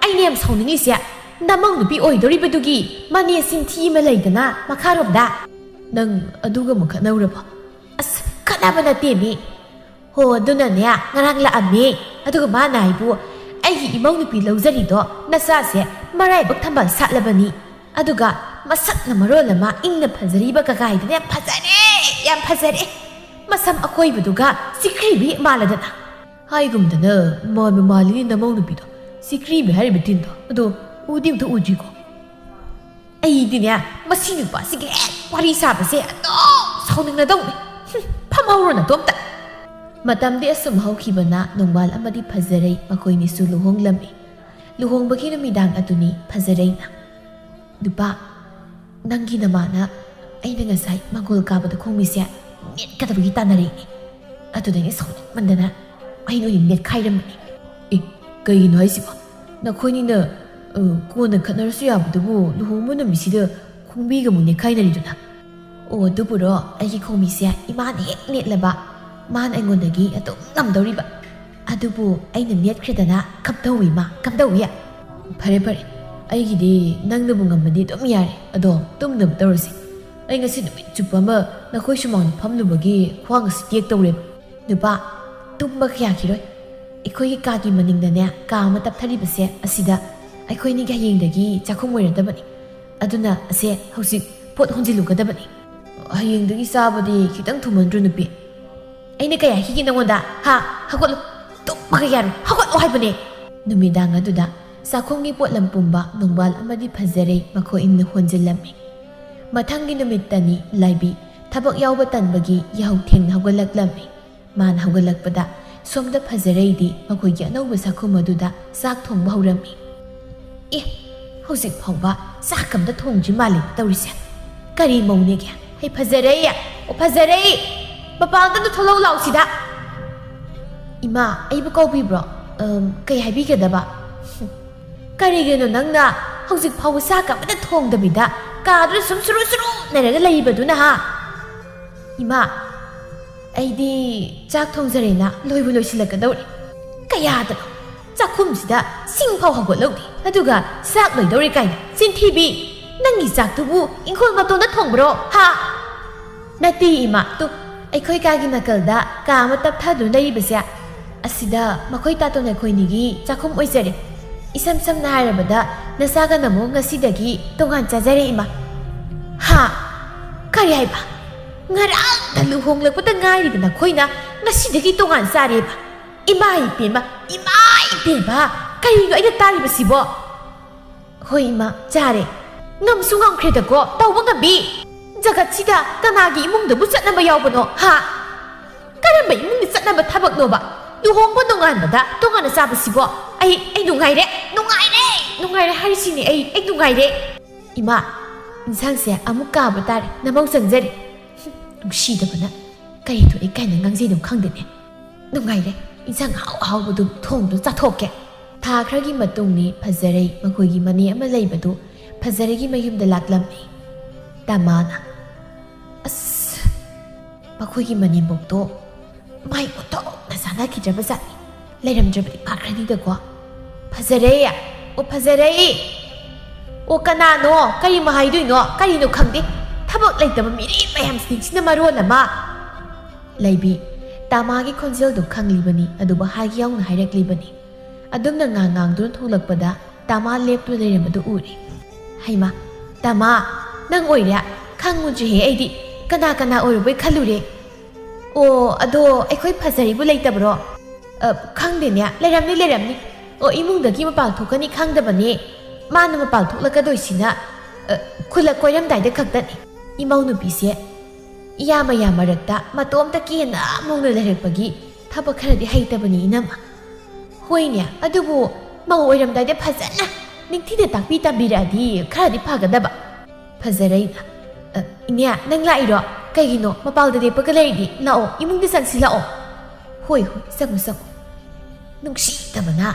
ꯑꯩꯅ ꯌꯥꯝ ꯁꯥꯎꯅꯤꯡꯉꯤꯁꯦ ꯅꯃꯧ ꯅꯨꯄꯤ ꯑꯣꯏꯗꯧꯔꯤꯕꯗꯨꯒꯤ ꯃꯅꯦ ꯁꯤꯟꯊꯤ ꯑꯃ ꯂꯩꯗꯅ ꯃꯈꯥꯔꯣꯝꯗ꯫ ꯅꯪ ꯑꯗꯨꯒ ꯑꯃꯨꯛ ꯈꯠꯅꯧꯔꯕꯣ? ꯑꯁ, ꯈꯠꯅꯕ ꯅꯠꯇꯦꯃꯤ꯫ ꯍꯣ, ꯑꯗꯨꯅꯅꯦ ꯉꯔꯥꯡ ꯂꯥꯛꯑꯝꯃꯦ꯫ ꯑꯗꯨꯒ ꯃꯥꯅ ꯍꯥꯏꯕꯨ, "ꯑꯩꯒꯤ ꯏꯃꯧ ꯅꯨꯄꯤ ꯂꯧꯖꯔꯤꯗꯣ ꯅꯆꯥꯁꯦ ꯃꯔꯥꯏꯕꯛ ꯊꯝꯕꯥꯜ ꯁꯥꯠꯂꯕꯅꯤ꯫ ꯑꯗꯨꯒ ꯃꯁꯛꯅ ꯃꯔꯣꯜ ꯑꯃ ꯏꯪꯅ ꯐꯖꯔꯤꯕ ꯀꯀꯥꯏꯗꯨꯅ ꯌꯥꯝ ꯐꯖꯔꯦ, ꯌꯥꯝ ꯐꯖꯔꯦ꯫ ꯃꯁꯝ ꯑꯀꯣꯏꯕꯗꯨꯒ ꯆꯤꯛꯈ꯭ꯔꯤꯕꯤ ꯃꯥꯜꯂꯗꯅ꯫ ꯍꯥꯏꯒꯨꯝꯗꯅ ꯃꯥꯟꯕ ꯃꯥꯜꯂꯤꯅꯦ ꯅꯃꯧ ꯅꯨꯄꯤꯗꯣ꯫ ꯆꯤꯛꯈ꯭ꯔꯤꯕꯤ ꯍꯥꯏꯔꯤꯕ ꯇꯤꯟꯗꯣ ꯑꯗꯣ ꯎꯗꯤ ꯑꯝꯇ ꯎꯗ꯭ꯔꯤꯀꯣ꯫ ꯑꯩꯗꯤꯅꯦ, ꯃꯁꯤ ꯅꯨꯄꯥꯁꯤꯒ ꯍꯦꯛ ꯋꯥꯔꯤ ꯁꯥꯕꯁꯦ ꯑꯗꯨꯝ ꯁꯥꯎꯅꯤꯡꯅꯗꯧꯅꯤ꯫ ꯍꯨꯝ, ꯐꯝꯍꯧꯔꯣ ꯅꯇꯣꯝꯇ꯫ ꯃꯇꯝꯗꯤ ꯑꯁꯨꯝ ꯍꯧꯈꯤꯕꯅ ꯅꯣꯡꯕꯥꯜ ꯑꯃꯗꯤ ꯐꯖꯔꯩ ꯃꯈꯣꯏꯅꯤꯁꯨ ꯂꯨꯍꯣꯡꯂꯝꯃꯤ꯫ ꯂꯨꯍꯣꯡꯕꯒꯤ ꯅꯨꯃꯤꯗꯥꯡ ꯑꯗꯨꯅꯤ ꯐꯖꯔꯩꯅ, "ꯅꯨꯄꯥ, ꯅꯪꯒꯤ ꯅꯃꯥꯅ ꯑꯩꯅ ꯉꯁꯥꯏ ꯃꯪꯒꯣꯜ ꯀꯥꯕꯗ ꯈꯣꯡꯕꯤꯁꯦ ꯅꯦꯠꯀꯗꯕꯒꯤ ꯇꯥꯟꯅꯔꯛꯏꯅꯦ꯫ ꯑꯗꯨꯗ ꯑꯩꯅ ꯁꯥꯎꯅꯤꯡꯃꯟꯗꯅ ꯑꯩꯅ ꯑꯣꯏꯅ ꯅꯦꯠꯈꯥꯏꯔꯝꯕꯅꯤ꯫" "ꯑꯦ, ꯀꯩꯒꯤꯅꯣ ꯍꯥꯏꯁꯤꯕꯣ? ꯅꯈꯣꯏꯅꯤꯅ, ꯑ, ꯀꯣꯟꯅ ꯈꯠꯅꯔꯁꯨ ꯌꯥꯕꯗꯨꯕꯨ ꯂꯨꯍꯣꯡꯕ ꯅꯨꯃꯤꯠꯁꯤꯗ ꯈꯣꯡꯕꯤꯒ ꯑꯃꯨꯛ ꯅꯦꯠꯈꯥꯏꯅꯔꯤꯗꯨꯅ?" "ꯑꯣ, ꯑꯗꯨꯕꯨꯔꯣ, ꯑꯩꯒꯤ ꯈꯣꯡꯕꯤꯁꯦ ꯏꯃꯥꯅ ꯍꯦꯛ ꯅꯦꯠꯂꯕ, ꯃꯥꯅ ꯑꯩꯉꯣꯟꯗꯒꯤ ꯑꯗꯨꯝ ꯉꯝꯗꯧꯔꯤꯕ꯫ ꯑꯗꯨꯕꯨ ꯑꯩꯅ ꯅꯦꯠꯈ꯭ꯔꯦꯗꯅ, ꯀꯝꯗꯧꯏ ꯃꯥ, ꯀꯝꯗꯧꯏ?" "ꯐꯔꯦ, ꯐꯔꯦ, ꯑꯩꯒꯤꯗꯤ ꯅꯪꯅꯕꯨ ꯉꯝꯃꯗꯤ ꯑꯗꯨꯝ ꯌꯥꯔꯦ꯫ ꯑꯗꯣ ꯇꯨꯝꯅꯕ ꯇꯧꯔꯁꯤ꯫ ꯑꯩ ꯉꯁꯤ ꯅꯨꯃꯤꯠ ꯆꯨꯞꯄ ꯑꯃ ꯅꯈꯣꯏ ꯁꯨꯃꯥꯡꯗ ꯐꯝꯂꯨꯕꯒꯤ ꯈ꯭ꯋꯥꯡ ꯑꯁꯤ ꯇꯦꯛ ꯇꯧꯔꯦꯕ꯫" "ꯅꯨꯄꯥ, ꯇꯨꯝꯕꯒ ꯌꯥꯈꯤꯔꯣꯏ꯫ ꯑꯩꯈꯣꯏꯒꯤ ꯀꯥꯒꯤ ꯃꯅꯤꯡꯗꯅꯦ, ꯀꯥ ꯑꯃ ꯇꯞꯊꯔꯤꯕꯁꯦ, ꯑꯁꯤꯗ ꯑꯩꯈꯣꯏꯅꯤꯒꯤ ꯍꯌꯦꯡꯗꯒꯤ ꯆꯥꯛꯈꯨꯝ ꯑꯣꯏꯔꯗꯕꯅꯤ꯫ ꯑꯗꯨꯅ ꯑꯁꯦ ꯍꯧꯖꯤꯛ ꯄꯣꯠ ꯍꯣꯟꯖꯤꯜꯂꯨꯒꯗꯕꯅꯤ꯫" "ꯍꯌꯦꯡꯗꯒꯤ ꯆꯥꯕꯗꯤ ꯈꯤꯇꯪ ꯊꯨꯃꯟꯗ꯭ꯔꯣ, ꯅꯨꯄꯤ?" "ꯑꯩꯅ ꯀꯩ ꯍꯥꯏꯈꯤꯒꯦ ꯅꯉꯣꯟꯗ? ꯍꯥ? ꯍꯧꯒꯠꯂꯣ꯫ ꯇꯨꯝꯃꯒ ꯌꯥꯔꯣꯏ꯫ ꯍꯧꯒꯠꯂꯣ ꯍꯥꯏꯕꯅꯦ!" ꯅꯨꯃꯤꯗꯥꯡ ꯑꯗꯨꯗ ꯆꯥꯛꯈꯨꯝꯒꯤ ꯄꯣꯠꯂꯝ ꯄꯨꯝꯕ ꯅꯣꯡꯕꯥꯜ ꯑꯃꯗꯤ ꯐꯖꯔꯩ ꯃꯈꯣꯏ ꯑꯅꯤꯅ ꯍꯣꯟꯖꯤꯜꯂꯝꯃꯤ꯫ ꯃꯊꯪꯒꯤ ꯅꯨꯃꯤꯠꯇꯅꯤ ꯂꯥꯏꯕꯤ ꯊꯕꯛ ꯌꯥꯎꯕ ꯇꯟꯕꯒꯤ ꯌꯥꯍꯧ ꯊꯦꯡꯅ ꯍꯧꯒꯠꯂꯛꯂꯝꯃꯤ꯫ ꯃꯥꯅ ꯍꯧꯒꯠꯂꯛꯄꯗ ꯁꯣꯝꯗ ꯐꯖꯔꯩꯗꯤ ꯃꯈꯣꯏꯒꯤ ꯑꯅꯧꯕ ꯆꯥꯛꯈꯨꯝ ꯑꯗꯨꯗ ꯆꯥꯛ ꯊꯣꯡꯕ ꯍꯧꯔꯝꯃꯤ꯫ "ꯑꯦ, ꯍꯧꯖꯤꯛ ꯐꯥꯎꯕ ꯆꯥꯛ ꯑꯝꯇ ꯊꯣꯡꯗ꯭ꯔꯤ ꯃꯥꯜꯂꯦ ꯇꯧꯔꯤꯁꯦ꯫ ꯀꯔꯤ ꯃꯧꯅꯦꯒꯦ? ꯍꯩ, ꯐꯖꯔꯩ! ꯑꯣ, ꯐꯖꯔꯩ! ꯃꯄꯥꯟꯗ ꯑꯝꯇ ꯊꯣꯛꯂꯛꯎ ꯂꯥꯎꯁꯤꯗ!" "ꯏꯃꯥ, ꯑꯩꯕꯨ ꯀꯧꯕꯤꯕ꯭ꯔꯣ? ꯑꯝ, ꯀꯩ ꯍꯥꯏꯕꯤꯒꯗꯕ?" "ꯍꯨꯝ, ꯀꯔꯤꯒꯤꯅꯣ ꯅꯪꯅ ꯍꯧꯖꯤꯛ ꯐꯥꯎꯕ ꯆꯥꯛ ꯑꯃꯇ ꯊꯣꯡꯗꯕꯤꯗ ꯀꯥꯗꯨꯗ ꯁꯨꯝ ꯁꯨꯔꯨ ꯁꯨꯔꯨ ꯅꯩꯔꯒ ꯂꯩꯕꯗꯨꯅ, ꯍꯥ?" "ꯏꯃꯥ, ꯑꯩꯗꯤ ꯆꯥꯛ ꯊꯣꯡꯖꯔꯦꯅ ꯂꯣꯏꯕꯨ ꯂꯣꯏꯁꯤꯜꯂꯛꯀꯗꯧꯔꯦ꯫ ꯀꯌꯥꯗꯅꯣ ꯆꯥꯛꯈꯨꯝꯁꯤꯗ ꯁꯤꯡ ꯐꯥꯎ ꯍꯧꯒꯠꯍꯧꯗꯦ, ꯑꯗꯨꯒ ꯆꯥꯛ ꯂꯣꯏꯗꯧꯔꯦ ꯀꯥꯏꯅ꯫ ꯆꯤꯟꯊꯤꯕꯤ! ꯅꯪꯒꯤ ꯆꯥꯛꯇꯨꯕꯨ ꯏꯪꯈꯣꯜ ꯃꯇꯣꯟꯗ ꯊꯣꯡꯕ꯭ꯔꯣ, ꯍꯥ?" "ꯅꯠꯇꯦ ꯏꯃꯥ, ꯇꯨ, ꯑꯩꯈꯣꯏ ꯀꯥꯒꯤ ꯅꯥꯀꯜꯗ ꯀꯥ ꯑꯃ ꯇꯞꯊꯗꯨꯅ ꯂꯩꯔꯤꯕꯁꯦ, ꯑꯁꯤꯗ ꯃꯈꯣꯏ ꯇꯥꯇꯣꯟ ꯑꯩꯈꯣꯏꯅꯤꯒꯤ ꯆꯥꯛꯈꯨꯝ ꯑꯣꯏꯖꯔꯦ꯫ ꯏꯁꯝ ꯁꯝꯅ ꯍꯥꯏꯔꯕꯗ, ꯅꯆꯥꯒꯅ ꯑꯃꯨꯛ ꯉꯁꯤꯗꯒꯤ ꯇꯣꯉꯥꯟ ꯆꯥꯖꯔꯦ, ꯏꯃꯥ꯫ ꯍꯥ? ꯀꯔꯤ ꯍꯥꯏꯕ? ꯉꯔꯥꯡꯇ ꯂꯨꯍꯣꯡꯂꯛꯄꯗ ꯉꯥꯏꯔꯤꯕ ꯅꯈꯣꯏꯅ ꯉꯁꯤꯗꯒꯤ ꯇꯣꯉꯥꯟ ꯆꯥꯔꯦꯕ? ꯏꯃꯥ ꯏꯕꯦꯝꯃ, ꯏꯃꯥ ꯏꯕꯦꯝꯃ, ꯀꯔꯤꯅꯣ ꯑꯩꯅ ꯇꯥꯔꯤꯕꯁꯤꯕꯣ? ꯍꯣꯏ ꯏꯃꯥ, ꯆꯥꯔꯦ꯫ ꯉꯝꯁꯨ ꯉꯝꯈ꯭ꯔꯦꯗꯀꯣ, ꯇꯧꯕ ꯉꯝꯕꯤ꯫ ꯖꯒꯠꯁꯤꯗ ꯀꯅꯥꯒꯤ ꯏꯃꯨꯡꯗꯕꯨ ꯆꯠꯅꯕ ꯌꯥꯎꯕꯅꯣ, ꯍꯥ? ꯀꯔꯝꯕ ꯏꯃꯨꯡꯗ ꯆꯠꯅꯕ ꯊꯕꯛꯅꯣꯕ? ꯂꯨꯍꯣꯡꯕ ꯅꯣꯡꯉꯥꯟꯕꯗ ꯇꯣꯉꯥꯟꯅ ꯆꯥꯕꯁꯤꯕꯣ? ꯑꯩ, ꯑꯩ ꯅꯨꯡꯉꯥꯏꯔꯦ, ꯅꯨꯡꯉꯥꯏꯔꯦ, ꯅꯨꯡꯉꯥꯏꯔꯦ ꯍꯥꯏꯔꯤꯁꯤꯅꯦ ꯑꯩ, ꯑꯩ ꯅꯨꯡꯉꯥꯏꯔꯦ꯫ ꯏꯃꯥ, ꯏꯟꯁꯥꯡꯁꯦ ꯑꯃꯨꯛ ꯀꯥꯕ ꯇꯥꯔꯦ, ꯅꯃꯧ ꯆꯪꯖꯔꯦ꯫ ꯅꯨꯡꯁꯤꯗꯕꯅ ꯀꯔꯤ ꯊꯣꯛꯏ ꯀꯥꯏꯅ ꯉꯥꯡꯖꯩꯅꯣ ꯈꯪꯗꯦꯅꯦ꯫ ꯅꯨꯡꯉꯥꯏꯔꯦ, ꯏꯟꯁꯥꯡ ꯑꯍꯥꯎ ꯑꯍꯥꯎꯕꯗꯨ ꯊꯣꯡꯗꯨ ꯆꯥꯊꯣꯛꯀꯦ꯫ ꯊꯥ ꯈꯔꯒꯤ ꯃꯇꯨꯡꯅꯤ ꯐꯖꯔꯩ ꯃꯈꯣꯏꯒꯤ ꯃꯅꯦ ꯑꯃ ꯂꯩꯕꯗꯨ ꯐꯖꯔꯩꯒꯤ ꯃꯌꯨꯝꯗ ꯂꯥꯛꯂꯝꯃꯤ꯫ ꯇꯃꯥꯅ, ꯑꯁ, ꯃꯈꯣꯏꯒꯤ ꯃꯅꯦꯝꯕꯣꯛꯇꯣ ꯃꯥꯏ ꯑꯣꯟꯊꯣꯛꯅ ꯆꯥꯟꯅꯈꯤꯗ꯭ꯔꯕ ꯖꯥꯠꯅꯤ꯫ ꯂꯩꯔꯝꯗ꯭ꯔꯕꯗꯤ ꯐꯈ꯭ꯔꯅꯤꯗꯀꯣ꯫ ꯐꯖꯔꯩ! ꯑꯣ ꯐꯖꯔꯩ! ꯑꯣ ꯀꯅꯥꯅꯣ? ꯀꯔꯤꯃ ꯍꯥꯏꯗꯣꯏꯅꯣ? ꯀꯔꯤꯅꯣ ꯈꯪꯗꯦ꯫ ꯊꯕꯛ ꯂꯩꯇꯕ ꯃꯤꯔꯦꯝ ꯃꯌꯥꯝꯁꯤꯡꯁꯤꯅ ꯃꯔꯣꯜ ꯑꯃ꯫ ꯂꯩꯕꯤ, ꯇꯃꯥꯒꯤ ꯈꯣꯟꯖꯦꯜꯗꯨ ꯈꯪꯂꯤꯕꯅꯤ, ꯑꯗꯨꯕꯨ ꯍꯥꯏꯒꯦ ꯌꯥꯎꯅ ꯍꯥꯏꯔꯛꯂꯤꯕꯅꯤ꯫ ꯑꯗꯨꯝꯅ ꯉꯥꯡ ꯉꯥꯡꯗꯨꯅ ꯊꯣꯛꯂꯛꯄꯗ ꯇꯃꯥ ꯂꯦꯞꯇꯨꯅ ꯂꯩꯔꯝꯕꯗꯨ ꯎꯔꯦ꯫ ꯍꯩꯃꯥ, ꯇꯃꯥ, ꯅꯪ ꯑꯣꯏꯔꯦ? ꯈꯪꯉꯨꯗ꯭ꯔꯦꯍꯦ ꯑꯩꯗꯤ꯫ ꯀꯅꯥ ꯀꯅꯥ ꯑꯣꯏꯔꯨꯕꯩ ꯈꯜꯂꯨꯔꯦ꯫ ꯑꯣ, ꯑꯗꯣ ꯑꯩꯈꯣꯏ ꯐꯖꯔꯤꯕꯨ ꯂꯩꯇꯕ꯭ꯔꯣ? ꯑ, ꯈꯪꯗꯦꯅꯦ, ꯂꯩꯔꯝꯅꯤ, ꯂꯩꯔꯝꯅꯤ꯫ ꯑꯣ, ꯏꯃꯨꯡꯗꯒꯤ ꯃꯄꯥꯟ ꯊꯣꯛꯀꯅꯤ ꯈꯪꯗꯕꯅꯦ꯫ ꯃꯥꯅ ꯃꯄꯥꯟ ꯊꯣꯛꯂꯛꯀꯗꯣꯏꯁꯤꯅ, ꯑ, ꯈꯨꯜꯂꯛ ꯀꯣꯏꯔꯝꯗꯥꯏꯗ ꯈꯛꯇꯅꯤ꯫ ꯏꯃꯧ ꯅꯨꯄꯤꯁꯦ ꯏꯌꯥ ꯃꯌꯥ ꯃꯔꯛꯇ ꯃꯇꯣꯝꯇ ꯀꯦꯅ ꯃꯧꯅ ꯂꯩꯔꯛꯄꯒꯤ ꯊꯕꯛ ꯈꯔꯗꯤ ꯍꯩꯇꯕꯅꯤ, ꯏꯅꯝꯃ꯫ ꯍꯣꯏꯅꯦ, ꯑꯗꯨꯕꯨ ꯃꯧ ꯑꯣꯏꯔꯝꯗꯥꯏꯗ ꯐꯖꯅ ꯅꯤꯡꯊꯤꯅ ꯇꯥꯛꯄꯤ ꯇꯝꯕꯤꯔꯛꯑꯗꯤ ꯈꯔꯗꯤ ꯐꯒꯗꯕ꯫ ꯐꯖꯔꯩꯅ, "ꯑ, ꯏꯅꯦ, ꯅꯪ ꯂꯥꯛꯏꯔꯣ? ꯀꯩꯒꯤꯅꯣ ꯃꯄꯥꯜꯗ ꯂꯦꯞꯄꯒ ꯂꯩꯔꯤꯗꯤ? ꯂꯥꯛꯑꯣ, ꯏꯃꯨꯡꯗ ꯆꯪꯁꯤ, ꯂꯥꯛꯑꯣ꯫" "ꯍꯣꯏ, ꯍꯣꯏ, ꯆꯪꯉꯨ, ꯆꯪꯉꯨ꯫" ꯅꯨꯡꯁꯤꯗꯕꯅ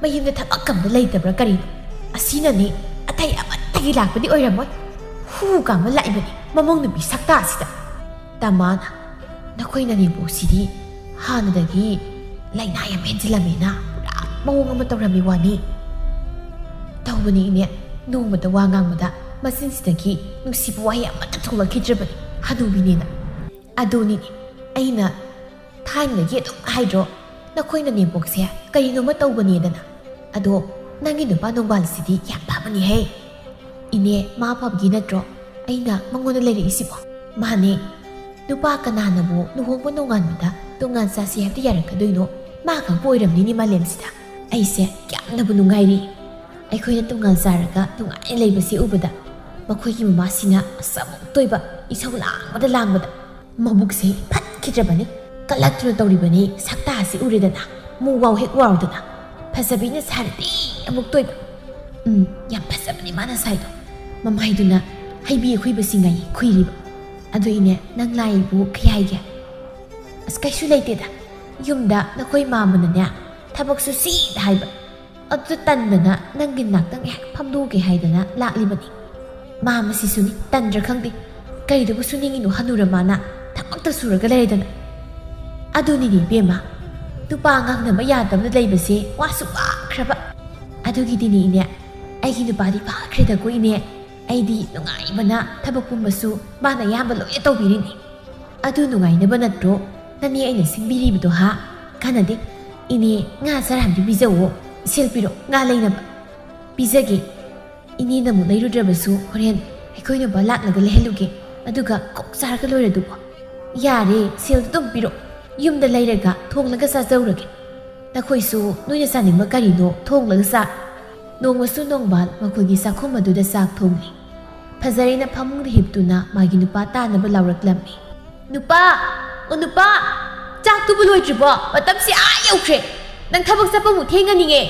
ꯃꯌꯨꯝꯗ ꯊꯕꯛ ꯑꯝꯇ ꯂꯩꯇꯕ꯭ꯔꯥ ꯀꯔꯤꯅꯣ? ꯑꯁꯤꯅꯅꯤ, ꯑꯇꯩ ꯑꯃꯠꯇꯒꯤ ꯂꯥꯛꯄꯗꯤ ꯑꯣꯏꯔꯝꯃꯣꯏ꯫ ꯍꯨ ꯀꯥꯝꯕ ꯂꯥꯛꯏꯕꯅꯤ ꯃꯃꯧ ꯅꯨꯄꯤ ꯁꯛꯇꯥꯁꯤꯗ꯫ ꯇꯃꯥꯅ, "ꯅꯈꯣꯏ ꯅꯅꯦꯝꯕꯣꯛꯁꯤꯗꯤ ꯍꯥꯟꯅꯗꯒꯤ ꯂꯥꯏꯅꯥ ꯌꯥꯝ ꯍꯦꯟꯖꯤꯜꯂꯝꯃꯦꯅ ꯄꯨꯔꯥ ꯃꯑꯣꯡ ꯑꯃ ꯇꯧꯔꯝꯃꯤ ꯋꯥꯅꯤ꯫" "ꯇꯧꯕꯅꯤ ꯏꯅꯦ, ꯅꯣꯡꯃꯇ ꯋꯥ ꯉꯥꯡꯕꯗ ꯃꯆꯤꯟꯁꯤꯗꯒꯤ ꯅꯨꯡꯁꯤꯕ ꯋꯥꯍꯩ ꯑꯃꯠꯇ ꯊꯣꯛꯂꯛꯈꯤꯗ꯭ꯔꯕꯅꯤ ꯍꯅꯨꯕꯤꯅꯦꯅ꯫" "ꯑꯗꯨꯅꯤꯅꯦ ꯑꯩꯅ ꯊꯥꯏꯅꯗꯒꯤ ꯑꯗꯨꯝ ꯍꯥꯏꯗ꯭ꯔꯣ, ꯅꯈꯣꯏ ꯅꯅꯦꯝꯕꯣꯛꯁꯦ ꯀꯔꯤꯅꯣꯃ ꯇꯧꯕꯅꯦꯗꯅ꯫ ꯑꯗꯣ "ꯅꯪꯒꯤ ꯅꯨꯄꯥ ꯅꯣꯡꯕꯥꯜꯁꯤꯗꯤ ꯌꯥꯝ ꯐꯕꯅꯤꯍꯦ꯫ ꯏꯅꯦ, ꯃꯥ ꯐꯕꯒꯤ ꯅꯠꯇ꯭ꯔꯣ ꯑꯩꯅ ꯃꯉꯣꯟꯗ ꯂꯩꯔꯛꯏꯁꯤꯕꯣ?" "ꯃꯥꯅꯦ꯫ ꯅꯨꯄꯥ ꯀꯅꯥꯅꯕꯨ ꯂꯨꯍꯣꯡꯕ ꯅꯣꯡꯉꯥꯟꯕꯗ ꯇꯣꯉꯥꯟ ꯆꯥꯁꯤ ꯍꯥꯏꯕꯗ ꯌꯥꯔꯛꯀꯗꯣꯏꯅꯣ? ꯃꯥ ꯈꯛꯄꯨ ꯑꯣꯏꯔꯝꯅꯤꯅꯦ ꯃꯥꯂꯦꯝꯁꯤꯗ꯫ ꯑꯩꯁꯦ ꯀꯌꯥꯝꯅꯕꯨ ꯅꯨꯡꯉꯥꯏꯔꯤ꯫ ꯑꯩꯈꯣꯏꯅ ꯇꯣꯉꯥꯟ ꯆꯥꯔꯒ ꯅꯨꯡꯉꯥꯏꯅ ꯂꯩꯕꯁꯤ ꯎꯕꯗ ꯃꯈꯣꯏꯒꯤ ꯃꯃꯥꯁꯤꯅ ꯑꯁ ꯑꯃꯨꯛꯇꯣꯏꯕ ꯏꯁꯧ ꯂꯥꯡꯕꯗ ꯂꯥꯡꯕꯗ ꯃꯕꯨꯛꯁꯦ ꯐꯠꯈꯤꯗ꯭ꯔꯕꯅꯤ꯫ ꯀꯂꯛꯇꯨꯅ ꯇꯧꯔꯤꯕꯅꯤ꯫ ꯁꯛꯇꯥꯁꯤ ꯎꯔꯦꯗꯅ, ꯃꯨ ꯋꯥꯎ ꯍꯦꯛ ꯋꯥꯎꯗꯅ, ꯐꯖꯕꯤꯅ ꯁꯥꯔꯗꯤ ꯑꯃꯨꯛꯇꯣꯏꯕ꯫ ꯎꯝ, ꯌꯥꯝ ꯐꯖꯕꯅꯤ ꯃꯥꯅ ꯁꯥꯏꯗꯣ꯫ ꯃꯃꯥꯏꯗꯨꯅ ꯍꯩꯕꯤ ꯑꯈꯨꯏꯕꯁꯤꯡ ꯉꯥꯏ ꯈꯨꯏꯔꯤꯕ꯫ ꯑꯗꯨ ꯏꯅꯦ, ꯅꯪ ꯂꯥꯛꯏꯕꯨ ꯀꯩ ꯍꯥꯏꯒꯦ?" "ꯑꯁ, ꯀꯩꯁꯨ ꯂꯩꯇꯦꯗ꯫ ꯌꯨꯝꯗ ꯅꯈꯣꯏ ꯃꯥꯃꯅꯅꯦ ꯊꯕꯛ ꯁꯨꯁꯤꯗ ꯍꯥꯏꯕ꯫ ꯑꯗꯨꯗ ꯇꯟꯗꯅ ꯅꯪꯒꯤ ꯅꯥꯛꯇ ꯉꯥꯏꯍꯥꯛ ꯐꯝꯗꯣꯛꯀꯦ ꯍꯥꯏꯗꯅ ꯂꯥꯛꯂꯤꯕꯅꯤ꯫ ꯃꯥꯃꯁꯤꯁꯨꯅꯤ, ꯇꯟꯗ꯭ꯔ ꯈꯪꯗꯦ꯫ ꯀꯩꯗꯕꯨ ꯁꯨꯅꯤꯡꯉꯤꯅꯣ ꯍꯅꯨꯔ ꯃꯥꯅ ꯊꯕꯛꯇ ꯁꯨꯔꯒ ꯂꯩꯔꯗꯅ?" ꯑꯗꯨꯅꯤꯅꯦ ꯏꯕꯦꯝꯃ, ꯅꯨꯄꯥ ꯉꯥꯡꯅꯕ ꯌꯥꯗꯕꯗ ꯂꯩꯕꯁꯦ ꯋꯥꯁꯨ ꯋꯥꯈ꯭ꯔꯕ꯫ ꯑꯗꯨꯒꯤꯗꯤꯅꯦ ꯏꯅꯦ, ꯑꯩꯒꯤ ꯅꯨꯄꯥꯗꯤ ꯐꯈ꯭ꯔꯦꯗꯀꯣ ꯏꯅꯦ꯫ ꯑꯩꯗꯤ ꯅꯨꯡꯉꯥꯏꯕꯅ ꯊꯕꯛ ꯄꯨꯝꯕꯁꯨ ꯃꯥꯅ ꯑꯌꯥꯝꯕ ꯂꯣꯏꯅ ꯇꯧꯕꯤꯔꯤꯅꯤ꯫ ꯑꯗꯨ ꯅꯨꯡꯉꯥꯏꯅꯕ ꯅꯠꯇ꯭ꯔꯣ ꯅꯅꯦ ꯑꯩꯅ ꯁꯤꯟꯕꯤꯔꯤꯕꯗꯣ ꯍꯥ? ꯀꯥꯟꯅꯗꯦ꯫ ꯏꯅꯦ, ꯉꯥ ꯆꯔꯥ ꯑꯃꯗꯤ ꯄꯤꯖꯧꯋꯣ꯫ ꯁꯦꯜ ꯄꯤꯔꯣ, ꯉꯥ ꯂꯩꯅꯕ꯫ ꯄꯤꯖꯒꯦ꯫ ꯏꯅꯦꯅ ꯑꯃꯨꯛ ꯂꯩꯔꯨꯗ꯭ꯔꯕꯁꯨ ꯍꯣꯔꯦꯟ ꯑꯩꯈꯣꯏ ꯅꯨꯄꯥ ꯂꯥꯛꯂꯒ ꯂꯩꯍꯜꯂꯨꯒꯦ꯫ ꯑꯗꯨꯒ ꯀꯣꯛ ꯆꯥꯔꯒ ꯂꯣꯏꯔꯦ ꯑꯗꯨꯕꯨ꯫ ꯌꯥꯔꯦ, ꯁꯦꯜꯗꯨ ꯑꯗꯨꯝ ꯄꯤꯔꯣ꯫ ꯌꯨꯝꯗ ꯂꯩꯔꯒ ꯊꯣꯡꯂꯒ ꯆꯥꯖꯧꯔꯒꯦ꯫ ꯅꯈꯣꯏꯁꯨ ꯅꯣꯏꯅ ꯆꯥꯅꯤꯡꯕ ꯀꯔꯤꯅꯣ ꯊꯣꯡꯂꯒ ꯆꯥ꯫ ꯅꯣꯡꯃꯁꯨ ꯅꯣꯡꯕꯥꯜ ꯃꯈꯣꯏꯒꯤ ꯆꯥꯛꯈꯨꯝ ꯑꯗꯨꯗ ꯆꯥꯛ ꯊꯣꯡꯂꯤ꯫ ꯐꯖꯔꯩꯅ ꯐꯃꯨꯡꯗ ꯍꯤꯞꯇꯨꯅ ꯃꯥꯒꯤ ꯅꯨꯄꯥ ꯇꯥꯅꯕ ꯂꯥꯎꯔꯛꯂꯝꯃꯤ꯫ "ꯅꯨꯄꯥ! ꯑꯣ ꯅꯨꯄꯥ! ꯆꯥꯛꯇꯨꯕꯨ ꯂꯣꯏꯗ꯭ꯔꯤꯕꯣ? ꯃꯇꯝꯁꯤ ꯑꯥ ꯌꯧꯈ꯭ꯔꯦ꯫ ꯅꯪ ꯊꯕꯛ ꯆꯠꯄ ꯑꯃꯨꯛ ꯊꯦꯡꯉꯅꯤꯌꯦ꯫"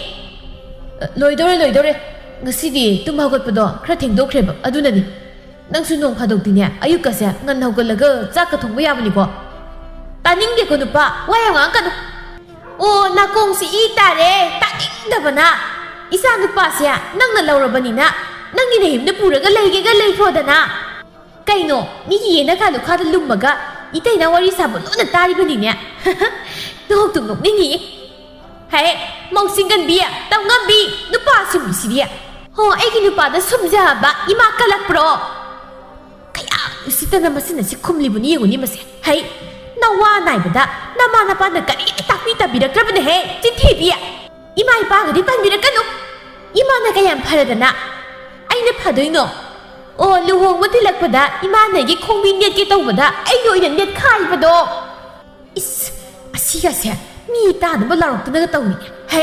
"ꯑ, ꯂꯣꯏꯗꯧꯔꯦ, ꯂꯣꯏꯗꯧꯔꯦ꯫ ꯉꯁꯤꯗꯤ ꯇꯨꯝ ꯍꯧꯒꯠꯄꯗꯣ ꯈꯔ ꯊꯦꯡꯗꯣꯛꯈ꯭ꯔꯦꯕ, ꯑꯗꯨꯅꯅꯤ꯫ ꯅꯪꯁꯨ ꯅꯣꯡ ꯐꯥꯗꯣꯛꯇꯤꯅꯦ ꯑꯌꯨꯛꯀꯁꯦ ꯉꯟꯅ ꯍꯧꯒꯠꯂꯒ ꯆꯥꯛꯀ ꯊꯣꯡꯕ ꯌꯥꯕꯅꯤꯀꯣ꯫" "ꯇꯥꯅꯤꯡꯗꯦꯀꯣ ꯅꯨꯄꯥ, ꯋꯥ ꯌꯥꯝ ꯉꯥꯡꯉꯛꯀꯅꯨ꯫" "ꯑꯣ, ꯅꯥꯀꯣꯡꯁꯤ ꯏ ꯇꯥꯔꯦ, ꯇꯥꯅꯤꯡꯗꯕꯅ꯫ ꯏꯆꯥ ꯅꯨꯄꯥꯁꯦ ꯅꯪꯅ ꯂꯧꯔꯕꯅꯤꯅ ꯅꯪꯒꯤ ꯅꯌꯨꯝꯗ ꯄꯨꯔꯒ ꯂꯩꯒꯦꯒ ꯂꯩꯈ꯭ꯔꯣꯗꯅ꯫ ꯀꯩꯅꯣ, ꯃꯤꯒꯤ ꯌꯦꯅꯈꯥ ꯂꯨꯈꯥꯗ ꯂꯨꯝꯃꯒ ꯏꯇꯩꯅ ꯋꯥꯔꯤ ꯁꯥꯕ ꯂꯣꯟꯅ ꯇꯥꯔꯤꯕꯅꯤꯅꯦ꯫" ꯅꯣꯛꯇꯨ ꯅꯣꯛꯅꯤꯡꯉꯤ꯫ "ꯍꯦ, ꯃꯧ ꯆꯤꯡꯒꯟꯕꯤ, ꯇꯧꯉꯝꯕꯤ, ꯅꯨꯄꯥ ꯁꯨꯝꯕꯤꯁꯤꯗꯤ꯫ ꯍꯣ, ꯑꯩꯒꯤ ꯅꯨꯄꯥꯗ ꯁꯨꯝꯖꯕ ꯏꯃꯥ ꯀꯜꯂꯛꯄ꯭ꯔꯣ?" ꯀꯌꯥ ꯎꯁꯤꯠꯇꯅ ꯃꯁꯤꯅ ꯁꯤ ꯈꯨꯝꯂꯤꯕꯅꯤ ꯌꯦꯡꯉꯨꯅꯤ ꯃꯁꯦ꯫ ꯍꯩ, ꯅꯋꯥ ꯅꯥꯏꯕꯗ ꯅꯃꯥ ꯅꯄꯥꯅ ꯀꯔꯤ ꯇꯥꯛꯄꯤ ꯇꯝꯕꯤꯔꯛꯇ꯭ꯔꯕꯅꯦꯍꯦ, ꯆꯤꯟꯊꯤꯕꯤ! ꯏꯃꯥ ꯏꯄꯥꯒꯗꯤ ꯄꯟꯕꯤꯔꯛꯀꯅꯨ꯫ ꯏꯃꯥꯅ ꯀꯌꯥꯝ ꯐꯔꯗꯅ ꯑꯩꯅ ꯐꯗꯣꯏꯅꯣ? ꯑꯣ, ꯂꯨꯍꯣꯡꯕ ꯊꯤꯜꯂꯛꯄꯗ ꯏꯃꯥꯅ ꯑꯩꯒꯤ ꯈꯣꯡꯕꯤ ꯅꯦꯠꯀꯦ ꯇꯧꯕꯗ ꯑꯩꯒꯤ ꯑꯣꯏꯅ ꯅꯦꯠꯈꯥꯏꯕꯗꯣ꯫ ꯏꯁ, ꯑꯁꯤꯒꯁꯦ ꯃꯤ ꯇꯥꯅꯕ ꯂꯥꯎꯔꯛꯇꯅꯒ ꯇꯧꯏꯅꯦ꯫ ꯍꯦ,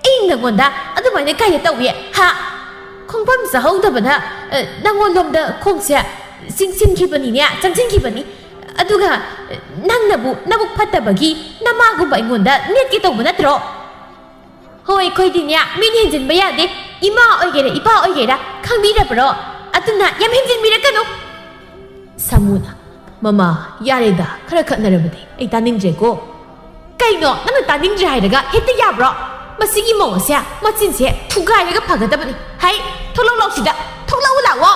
ꯑꯩ ꯅꯪꯉꯣꯟꯗ ꯑꯗꯨꯃꯥꯏꯅ ꯀꯥꯏꯗ ꯇꯧꯏ? ꯍꯥ? ꯈꯣꯡꯐꯝ ꯆꯥꯍꯧꯗꯕꯗ, ꯑ, ꯅꯪꯉꯣꯟꯂꯣꯝꯗ ꯈꯣꯡꯁꯦ ꯆꯤꯡꯁꯤꯟꯈꯤꯕꯅꯤꯅꯦ, ꯆꯪꯁꯤꯟꯈꯤꯕꯅꯤ꯫ ꯑꯗꯨꯒ, ꯑ, ꯅꯪꯅꯕꯨ ꯅꯕꯨꯛ ꯐꯠꯇꯕꯒꯤ ꯅꯃꯥꯒꯨꯝꯕ ꯑꯩꯉꯣꯟꯗ ꯅꯦꯠꯀꯦ ꯇꯧꯕ ꯅꯠꯇ꯭ꯔꯣ? ꯍꯣꯏ, ꯑꯩꯈꯣꯏꯗꯤꯅꯦ, ꯃꯤꯅ ꯍꯦꯟꯖꯤꯟꯕ ꯌꯥꯗꯦ꯫ ꯏꯃꯥ ꯑꯣꯏꯒꯦꯔꯥ, ꯏꯄꯥ ꯑꯣꯏꯒꯦꯔꯥ, ꯈꯪꯕꯤꯔꯕ꯭ꯔꯣ? ꯑꯗꯨꯅ ꯌꯥꯝ ꯍꯦꯟꯖꯤꯟꯕꯤꯔꯛꯀꯅꯨ꯫ ꯁꯥꯃꯨꯅ, "ꯃꯃꯥ, ꯌꯥꯔꯦꯗ, ꯈꯔ ꯈꯠꯅꯔꯕꯗꯤ ꯑꯩ ꯇꯥꯅꯤꯡꯗ꯭ꯔꯦꯀꯣ꯫" "ꯀꯩꯅꯣ, ꯅꯪꯅ ꯇꯥꯅꯤꯡꯗ꯭ꯔꯦ ꯍꯥꯏꯔꯒ ꯍꯦꯛꯇ ꯌꯥꯕ꯭ꯔꯣ? ꯃꯁꯤꯒꯤ ꯃꯧ ꯑꯁꯦ ꯃꯆꯤꯟꯁꯦ ꯊꯨꯒꯥꯏꯔꯒ ꯐꯒꯗꯕꯅꯤ꯫ ꯍꯩ, ꯊꯣꯛꯂꯛꯑꯣ ꯂꯥꯎꯁꯤꯗ, ꯊꯣꯛꯂꯛꯑꯣ ꯂꯥꯛꯑꯣ!"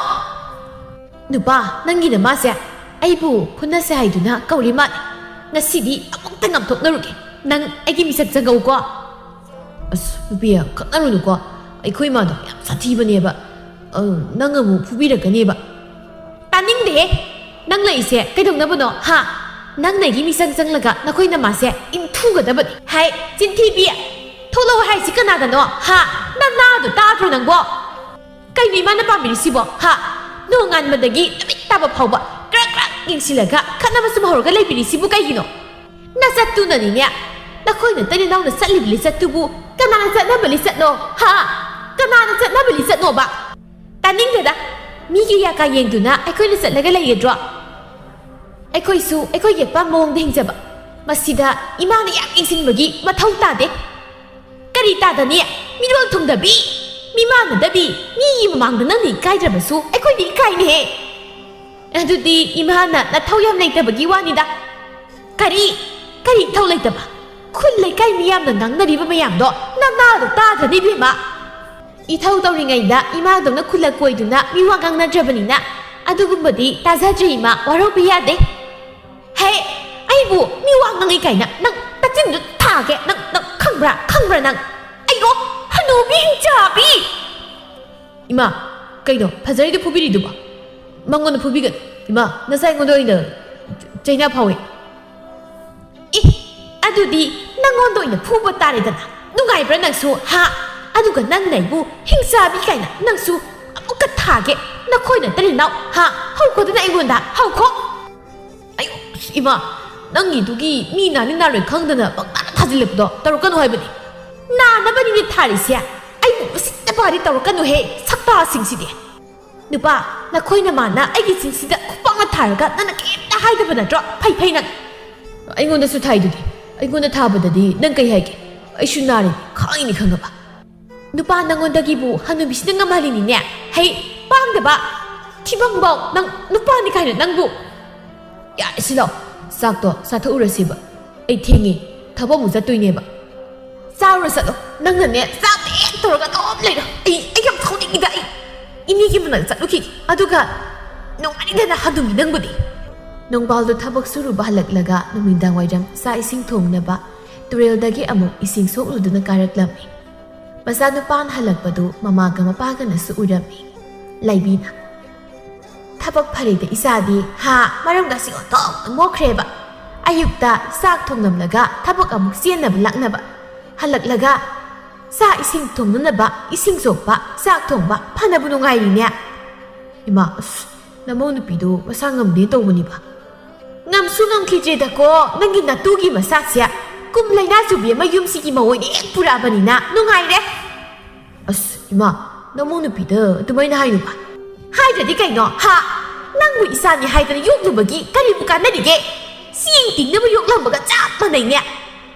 "ꯅꯨꯄꯥ, ꯅꯪꯒꯤ ꯅꯃꯥꯁꯦ ꯑꯩꯕꯨ ꯐꯨꯅꯁꯦ ꯍꯥꯏꯗꯨꯅ ꯀꯧꯔꯤ ꯃꯥꯜꯂꯦ꯫ ꯉꯁꯤꯗꯤ ꯑꯃꯨꯛꯇ ꯉꯥꯝꯊꯣꯛꯅꯔꯨꯒꯦ꯫ ꯅꯪ ꯑꯩꯒꯤ ꯃꯤꯁꯛ ꯆꯪꯉꯧꯀꯣ꯫" "ꯑꯁ, ꯅꯨꯄꯤ, ꯈꯠꯅꯔꯨꯅꯨꯀꯣ꯫ ꯑꯩꯈꯣꯏ ꯏꯃꯥꯗꯣ ꯌꯥꯝ ꯁꯥꯊꯤꯕꯅꯦꯕ꯫ ꯑ, ꯅꯪ ꯑꯃꯨꯛ ꯐꯨꯕꯤꯔꯛꯀꯅꯦꯕ꯫" "ꯇꯥꯅꯤꯡꯗꯦꯍꯦ꯫ ꯅꯪ ꯂꯩꯁꯦ ꯀꯩꯗꯧꯅꯕꯅꯣ, ꯍꯥ? ꯅꯪ ꯅꯩꯒꯤ ꯃꯤꯆꯪ ꯆꯪꯂꯒ ꯅꯈꯣꯏ ꯅꯃꯥꯁꯦ ꯏꯟꯊꯨꯒꯗꯕꯅꯤ꯫" "ꯍꯥꯏ, ꯆꯤꯟꯊꯤꯕꯤ! ꯊꯣꯛꯂꯛꯑꯣ ꯍꯥꯏꯁꯤ ꯀꯅꯥꯗꯅꯣ, ꯍꯥ? ꯅꯅꯥꯗꯣ ꯇꯥꯗ꯭ꯔꯣ ꯅꯪꯕꯣ? ꯀꯩꯅꯣ ꯏꯃꯥꯅ ꯄꯥꯝꯕꯤꯔꯤꯁꯤꯕꯣ, ꯍꯥ? ꯅꯣꯡꯉꯥꯟꯕꯗꯒꯤ ꯅꯨꯃꯤꯠ ꯇꯥꯕ ꯐꯥꯎꯕ ꯀ꯭ꯔꯛ ꯀ꯭ꯔꯛ ꯌꯦꯡꯁꯤꯜꯂꯒ ꯈꯠꯅꯕ ꯁꯨꯝ ꯍꯧꯔꯒ ꯂꯩꯕꯤꯔꯤꯁꯤꯕꯨ ꯀꯩꯒꯤꯅꯣ?" "ꯅꯆꯠꯇꯨꯅꯅꯤꯅꯦ꯫ ꯅꯈꯣꯏ ꯅꯇꯩ ꯅꯅꯥꯎꯅ ꯆꯠꯂꯤꯕ ꯂꯤꯆꯠꯇꯨꯕꯨ ꯀꯅꯥꯅ ꯆꯠꯅꯕ ꯂꯤꯆꯠꯅꯣ, ꯍꯥ? ꯀꯅꯥꯅ ꯆꯠꯅꯕ ꯂꯤꯆꯠꯅꯣꯕ? ꯇꯥꯅꯤꯡꯗꯦꯗ꯫ ꯃꯤꯒꯤ ꯌꯥꯀꯥ ꯌꯦꯡꯗꯨꯅ ꯑꯩꯈꯣꯏꯅ ꯆꯠꯂꯒ ꯂꯩꯒꯗ꯭ꯔꯣ? ꯑꯩꯈꯣꯏꯁꯨ ꯑꯩꯈꯣꯏꯒꯤ ꯑꯄꯥꯝꯕ ꯃꯑꯣꯡꯗ ꯍꯤꯡꯖꯕ꯫ ꯃꯁꯤꯗ ꯏꯃꯥꯅ ꯌꯥꯝ ꯌꯦꯡꯁꯤꯟꯕꯒꯤ ꯃꯊꯧ ꯇꯥꯗꯦ꯫" "ꯀꯔꯤ ꯇꯥꯗꯅꯤ? ꯃꯤꯔꯣꯜ ꯊꯨꯡꯗꯕꯤ, ꯃꯤꯃꯥꯟꯅꯗꯕꯤ, ꯃꯤꯒꯤ ꯃꯃꯥꯡꯗ ꯅꯪꯅ ꯏꯀꯥꯏꯗ꯭ꯔꯕꯁꯨ ꯑꯩꯈꯣꯏꯗꯤ ꯏꯀꯥꯏꯅꯦꯍꯦ꯫" "ꯑꯗꯨꯗꯤ ꯏꯃꯥꯅ ꯅꯊꯧ ꯌꯥꯝ ꯂꯩꯇꯕꯒꯤ ꯋꯥꯅꯤꯗ꯫" "ꯀꯔꯤ? ꯀꯔꯤ ꯏꯊꯧ ꯂꯩꯇꯕ? ꯈꯨꯜ ꯂꯩꯀꯥꯏ ꯃꯤꯌꯥꯝꯅ ꯉꯥꯡꯅꯔꯤꯕ ꯃꯌꯥꯝꯗꯣ ꯅꯅꯥꯗꯣ ꯇꯥꯗ꯭ꯔꯅꯤ, ꯏꯕꯦꯝꯃ?" "ꯏꯊꯧ ꯇꯧꯔꯤꯉꯩꯗ ꯏꯃꯥꯗꯧꯅ ꯈꯨꯜꯂꯛ ꯀꯣꯏꯗꯨꯅ ꯃꯤ ꯋꯥ ꯉꯥꯡꯅꯗ꯭ꯔꯕꯅꯤꯅ ꯑꯗꯨꯒꯨꯝꯕꯗꯤ ꯇꯥꯖꯗ꯭ꯔꯦ, ꯏꯃꯥ, ꯋꯥꯔꯧꯕ ꯌꯥꯗꯦ꯫" "ꯍꯦ, ꯑꯩꯕꯨ ꯃꯤ ꯋꯥ ꯉꯥꯡꯉꯤ ꯀꯥꯏꯅ ꯅꯪ ꯇꯆꯤꯟꯗꯨ ꯊꯥꯒꯦ꯫ ꯅꯪ, ꯅꯪ ꯈꯪꯕ꯭ꯔꯥ, ꯈꯪꯕ꯭ꯔꯥ ꯅꯪ? ꯑꯩꯒꯣ, ꯍꯅꯨꯕꯤ ꯍꯤꯡꯆꯥꯕꯤ!" "ꯏꯃꯥ, ꯀꯩꯅꯣ ꯐꯖꯔꯤꯗꯨ ꯐꯨꯕꯤꯔꯤꯗꯨꯕꯣ? ꯃꯉꯣꯟꯗ ꯐꯨꯕꯤꯒꯅꯨ꯫ ꯏꯃꯥ, ꯅꯆꯥ ꯑꯩꯉꯣꯟꯗ ꯑꯣꯏꯅ ꯆꯩꯅꯥ ꯐꯥꯎꯏ꯫" "ꯑꯦ, ꯑꯗꯨꯗꯤ ꯅꯪꯉꯣꯟꯗ ꯑꯣꯏꯅ ꯐꯨꯕ ꯇꯥꯔꯦꯗꯅ꯫ ꯅꯨꯡꯉꯥꯏꯕ꯭ꯔꯥ ꯅꯪꯁꯨ, ꯍꯥ? ꯑꯗꯨꯒ ꯅꯪꯅ ꯑꯩꯕꯨ ꯍꯤꯡꯆꯥꯕꯤ ꯀꯥꯏꯅ ꯅꯪꯁꯨ ꯑꯃꯨꯛꯀ ꯊꯥꯒꯦ꯫ ꯅꯈꯣꯏ ꯅꯠꯇ꯭ꯔꯤ ꯅꯥꯎ ꯍꯥ? ꯍꯧꯈꯣꯗꯅ ꯑꯩꯉꯣꯟꯗ ꯍꯧꯈꯣ꯫ ꯑꯌꯣ, ꯏꯃꯥ, ꯅꯪꯒꯤꯗꯨꯒꯤ ꯃꯤ ꯅꯥꯅꯤ ꯅꯥꯔꯣꯏ ꯈꯪꯗꯅ ꯄꯪꯇꯥꯅ ꯊꯥꯖꯤꯜꯂꯛꯄꯗꯣ ꯇꯧꯔꯛꯀꯅꯨ ꯍꯥꯏꯕꯅꯤ꯫ ꯅꯥꯅꯕꯅꯤꯅꯦ ꯊꯥꯔꯤꯁꯦ꯫ ꯑꯩꯕꯨ ꯎꯁꯤꯠꯇꯕꯗꯤ ꯇꯧꯔꯛꯀꯅꯨꯍꯦ, ꯁꯛꯇꯥꯁꯤꯡꯁꯤꯗꯤ꯫ ꯅꯨꯄꯥ, ꯅꯈꯣꯏ ꯅꯃꯥꯅ ꯑꯩꯒꯤ ꯆꯤꯟꯁꯤꯗ ꯈꯨꯄꯥꯛꯅ ꯊꯥꯔꯒ ꯅꯪꯅ ꯀꯩꯝꯇ ꯍꯥꯏꯗꯕ ꯅꯠꯇ꯭ꯔꯣ? ꯐꯩ ꯐꯩ ꯅꯪ꯫ ꯑꯩꯉꯣꯟꯗꯁꯨ ꯊꯥꯏꯗꯨꯗꯤ꯫ ꯑꯩꯉꯣꯟꯗ ꯊꯥꯕꯗꯗꯤ ꯅꯪ ꯀꯩ ꯍꯥꯏꯒꯦ? ꯑꯩꯁꯨ ꯅꯥꯔꯤꯅꯤ, ꯈꯥꯡꯉꯤꯅꯤ ꯈꯪꯉꯕ? ꯅꯨꯄꯥ, ꯅꯪꯉꯣꯟꯗꯒꯤꯕꯨ ꯍꯅꯨꯕꯤꯁꯤꯅ ꯉꯝꯍꯜꯂꯤꯅꯤꯅꯦ꯫ ꯍꯩ, ꯄꯥꯡꯗꯕ, ꯊꯤꯕꯪꯕꯧ, ꯅꯪ ꯅꯨꯄꯥꯅꯤ ꯀꯥꯏꯅ ꯅꯪꯕꯨ꯫ ꯌꯥꯔꯦ, ꯁꯤ ꯂꯥꯎ, ꯆꯥꯛꯇꯣ ꯆꯥꯊꯣꯛꯎꯔꯁꯦꯕ꯫ ꯑꯩ ꯊꯦꯡꯉꯦ, ꯊꯕꯛ ꯑꯃꯨꯛ ꯆꯠꯇꯣꯏꯅꯦꯕ꯫ ꯆꯥꯔꯨꯔ ꯆꯠꯂꯣ꯫ ꯅꯪꯅꯅꯦ, ꯆꯥꯛꯇ ꯍꯦꯛ ꯇꯧꯔꯒ ꯑꯗꯨꯝ ꯂꯩꯔꯣ꯫ ꯑꯩ, ꯑꯩ ꯌꯥꯝ ꯁꯥꯎꯅꯤꯡꯉꯤꯗ꯫ ꯑꯩ ꯏꯅꯦꯒꯤ ꯃꯅꯥꯛꯇ ꯆꯠꯂꯨꯈꯤꯒꯦ꯫ ꯑꯗꯨꯒ ꯅꯨꯡꯉꯥꯏꯗꯅ ꯍꯟꯗꯨꯝꯃꯤ ꯅꯪꯕꯨꯗꯤ꯫ ꯅꯣꯡꯕꯥꯜꯗꯣ ꯊꯕꯛ ꯁꯨꯔꯨꯕ ꯍꯜꯂꯛꯂꯒ ꯅꯨꯃꯤꯗꯥꯡ ꯋꯥꯏꯔꯝ ꯆꯥꯛ ꯏꯁꯤꯡ ꯊꯣꯡꯅꯕ ꯇꯨꯔꯦꯜꯗꯒꯤ ꯑꯃꯨꯛ ꯏꯁꯤꯡ ꯁꯣꯛꯂꯨꯗꯨꯅ ꯀꯥꯔꯛꯂꯝꯃꯤ꯫ ꯃꯆꯥꯅꯨꯄꯥꯅ ꯍꯜꯂꯛꯄꯗꯨ ꯃꯃꯥꯒ ꯃꯄꯥꯒꯅꯁꯨ ꯎꯔꯝꯃꯤ꯫ ꯂꯥꯏꯕꯤꯅ, "ꯊꯕꯛ ꯐꯔꯦꯗ ꯏꯆꯥꯗꯤ, ꯍꯥ, ꯃꯔꯝꯒꯁꯤ ꯑꯣꯟꯊꯣꯛꯅ ꯃꯣꯛꯈ꯭ꯔꯦꯕ꯫ ꯑꯌꯨꯛꯇ ꯆꯥꯛ ꯊꯣꯡꯂꯝꯂꯒ ꯊꯕꯛ ꯑꯃꯨꯛ ꯆꯦꯟꯅꯕ ꯂꯥꯛꯅꯕ, ꯍꯜꯂꯛꯂꯒ ꯆꯥꯛ ꯏꯁꯤꯡ ꯊꯣꯡꯅꯅꯕ, ꯏꯁꯤꯡ ꯁꯣꯛꯄ, ꯆꯥꯛ ꯊꯣꯡꯕ, ꯐꯅꯕꯨ ꯅꯨꯡꯉꯥꯏꯔꯤꯅꯦ꯫" ꯏꯃꯥ, ꯑꯁ, ꯅꯃꯧ ꯅꯨꯄꯤꯗꯣ ꯃꯁꯥ ꯉꯝꯗꯦ ꯇꯧꯕꯅꯤꯕ꯫ ꯉꯝꯁꯨ ꯉꯝꯈꯤꯗ꯭ꯔꯦꯗꯀꯣ, ꯅꯪꯒꯤ ꯅꯇꯨꯒꯤ ꯃꯁꯥꯁꯦ꯫ ꯀꯨꯝ ꯂꯩꯅꯥ ꯆꯨꯕꯤ ꯑꯃ ꯌꯨꯝꯁꯤꯒꯤ ꯃꯑꯣꯡ ꯍꯦꯛ ꯄꯨꯔꯛꯑꯕꯅꯤꯅ ꯅꯨꯡꯉꯥꯏꯔꯦ꯫ ꯑꯁ, ꯏꯃꯥ, ꯅꯃꯧ ꯅꯨꯄꯤꯗ ꯑꯗꯨꯃꯥꯏꯅ ꯍꯥꯏꯅꯨꯕ꯫ ꯍꯥꯏꯗ꯭ꯔꯗꯤ ꯀꯩꯅꯣ, ꯍꯥ? ꯅꯪꯕꯨ ꯏꯆꯥꯅꯤ ꯍꯥꯏꯗꯅ ꯌꯣꯛꯂꯨꯕꯒꯤ ꯀꯔꯤꯕꯨ ꯀꯥꯟꯅꯔꯤꯒꯦ? ꯆꯦꯡ ꯇꯤꯡꯅꯕ ꯌꯣꯛꯂꯝꯕꯒ ꯆꯞ ꯃꯥꯟꯅꯩꯅꯦ꯫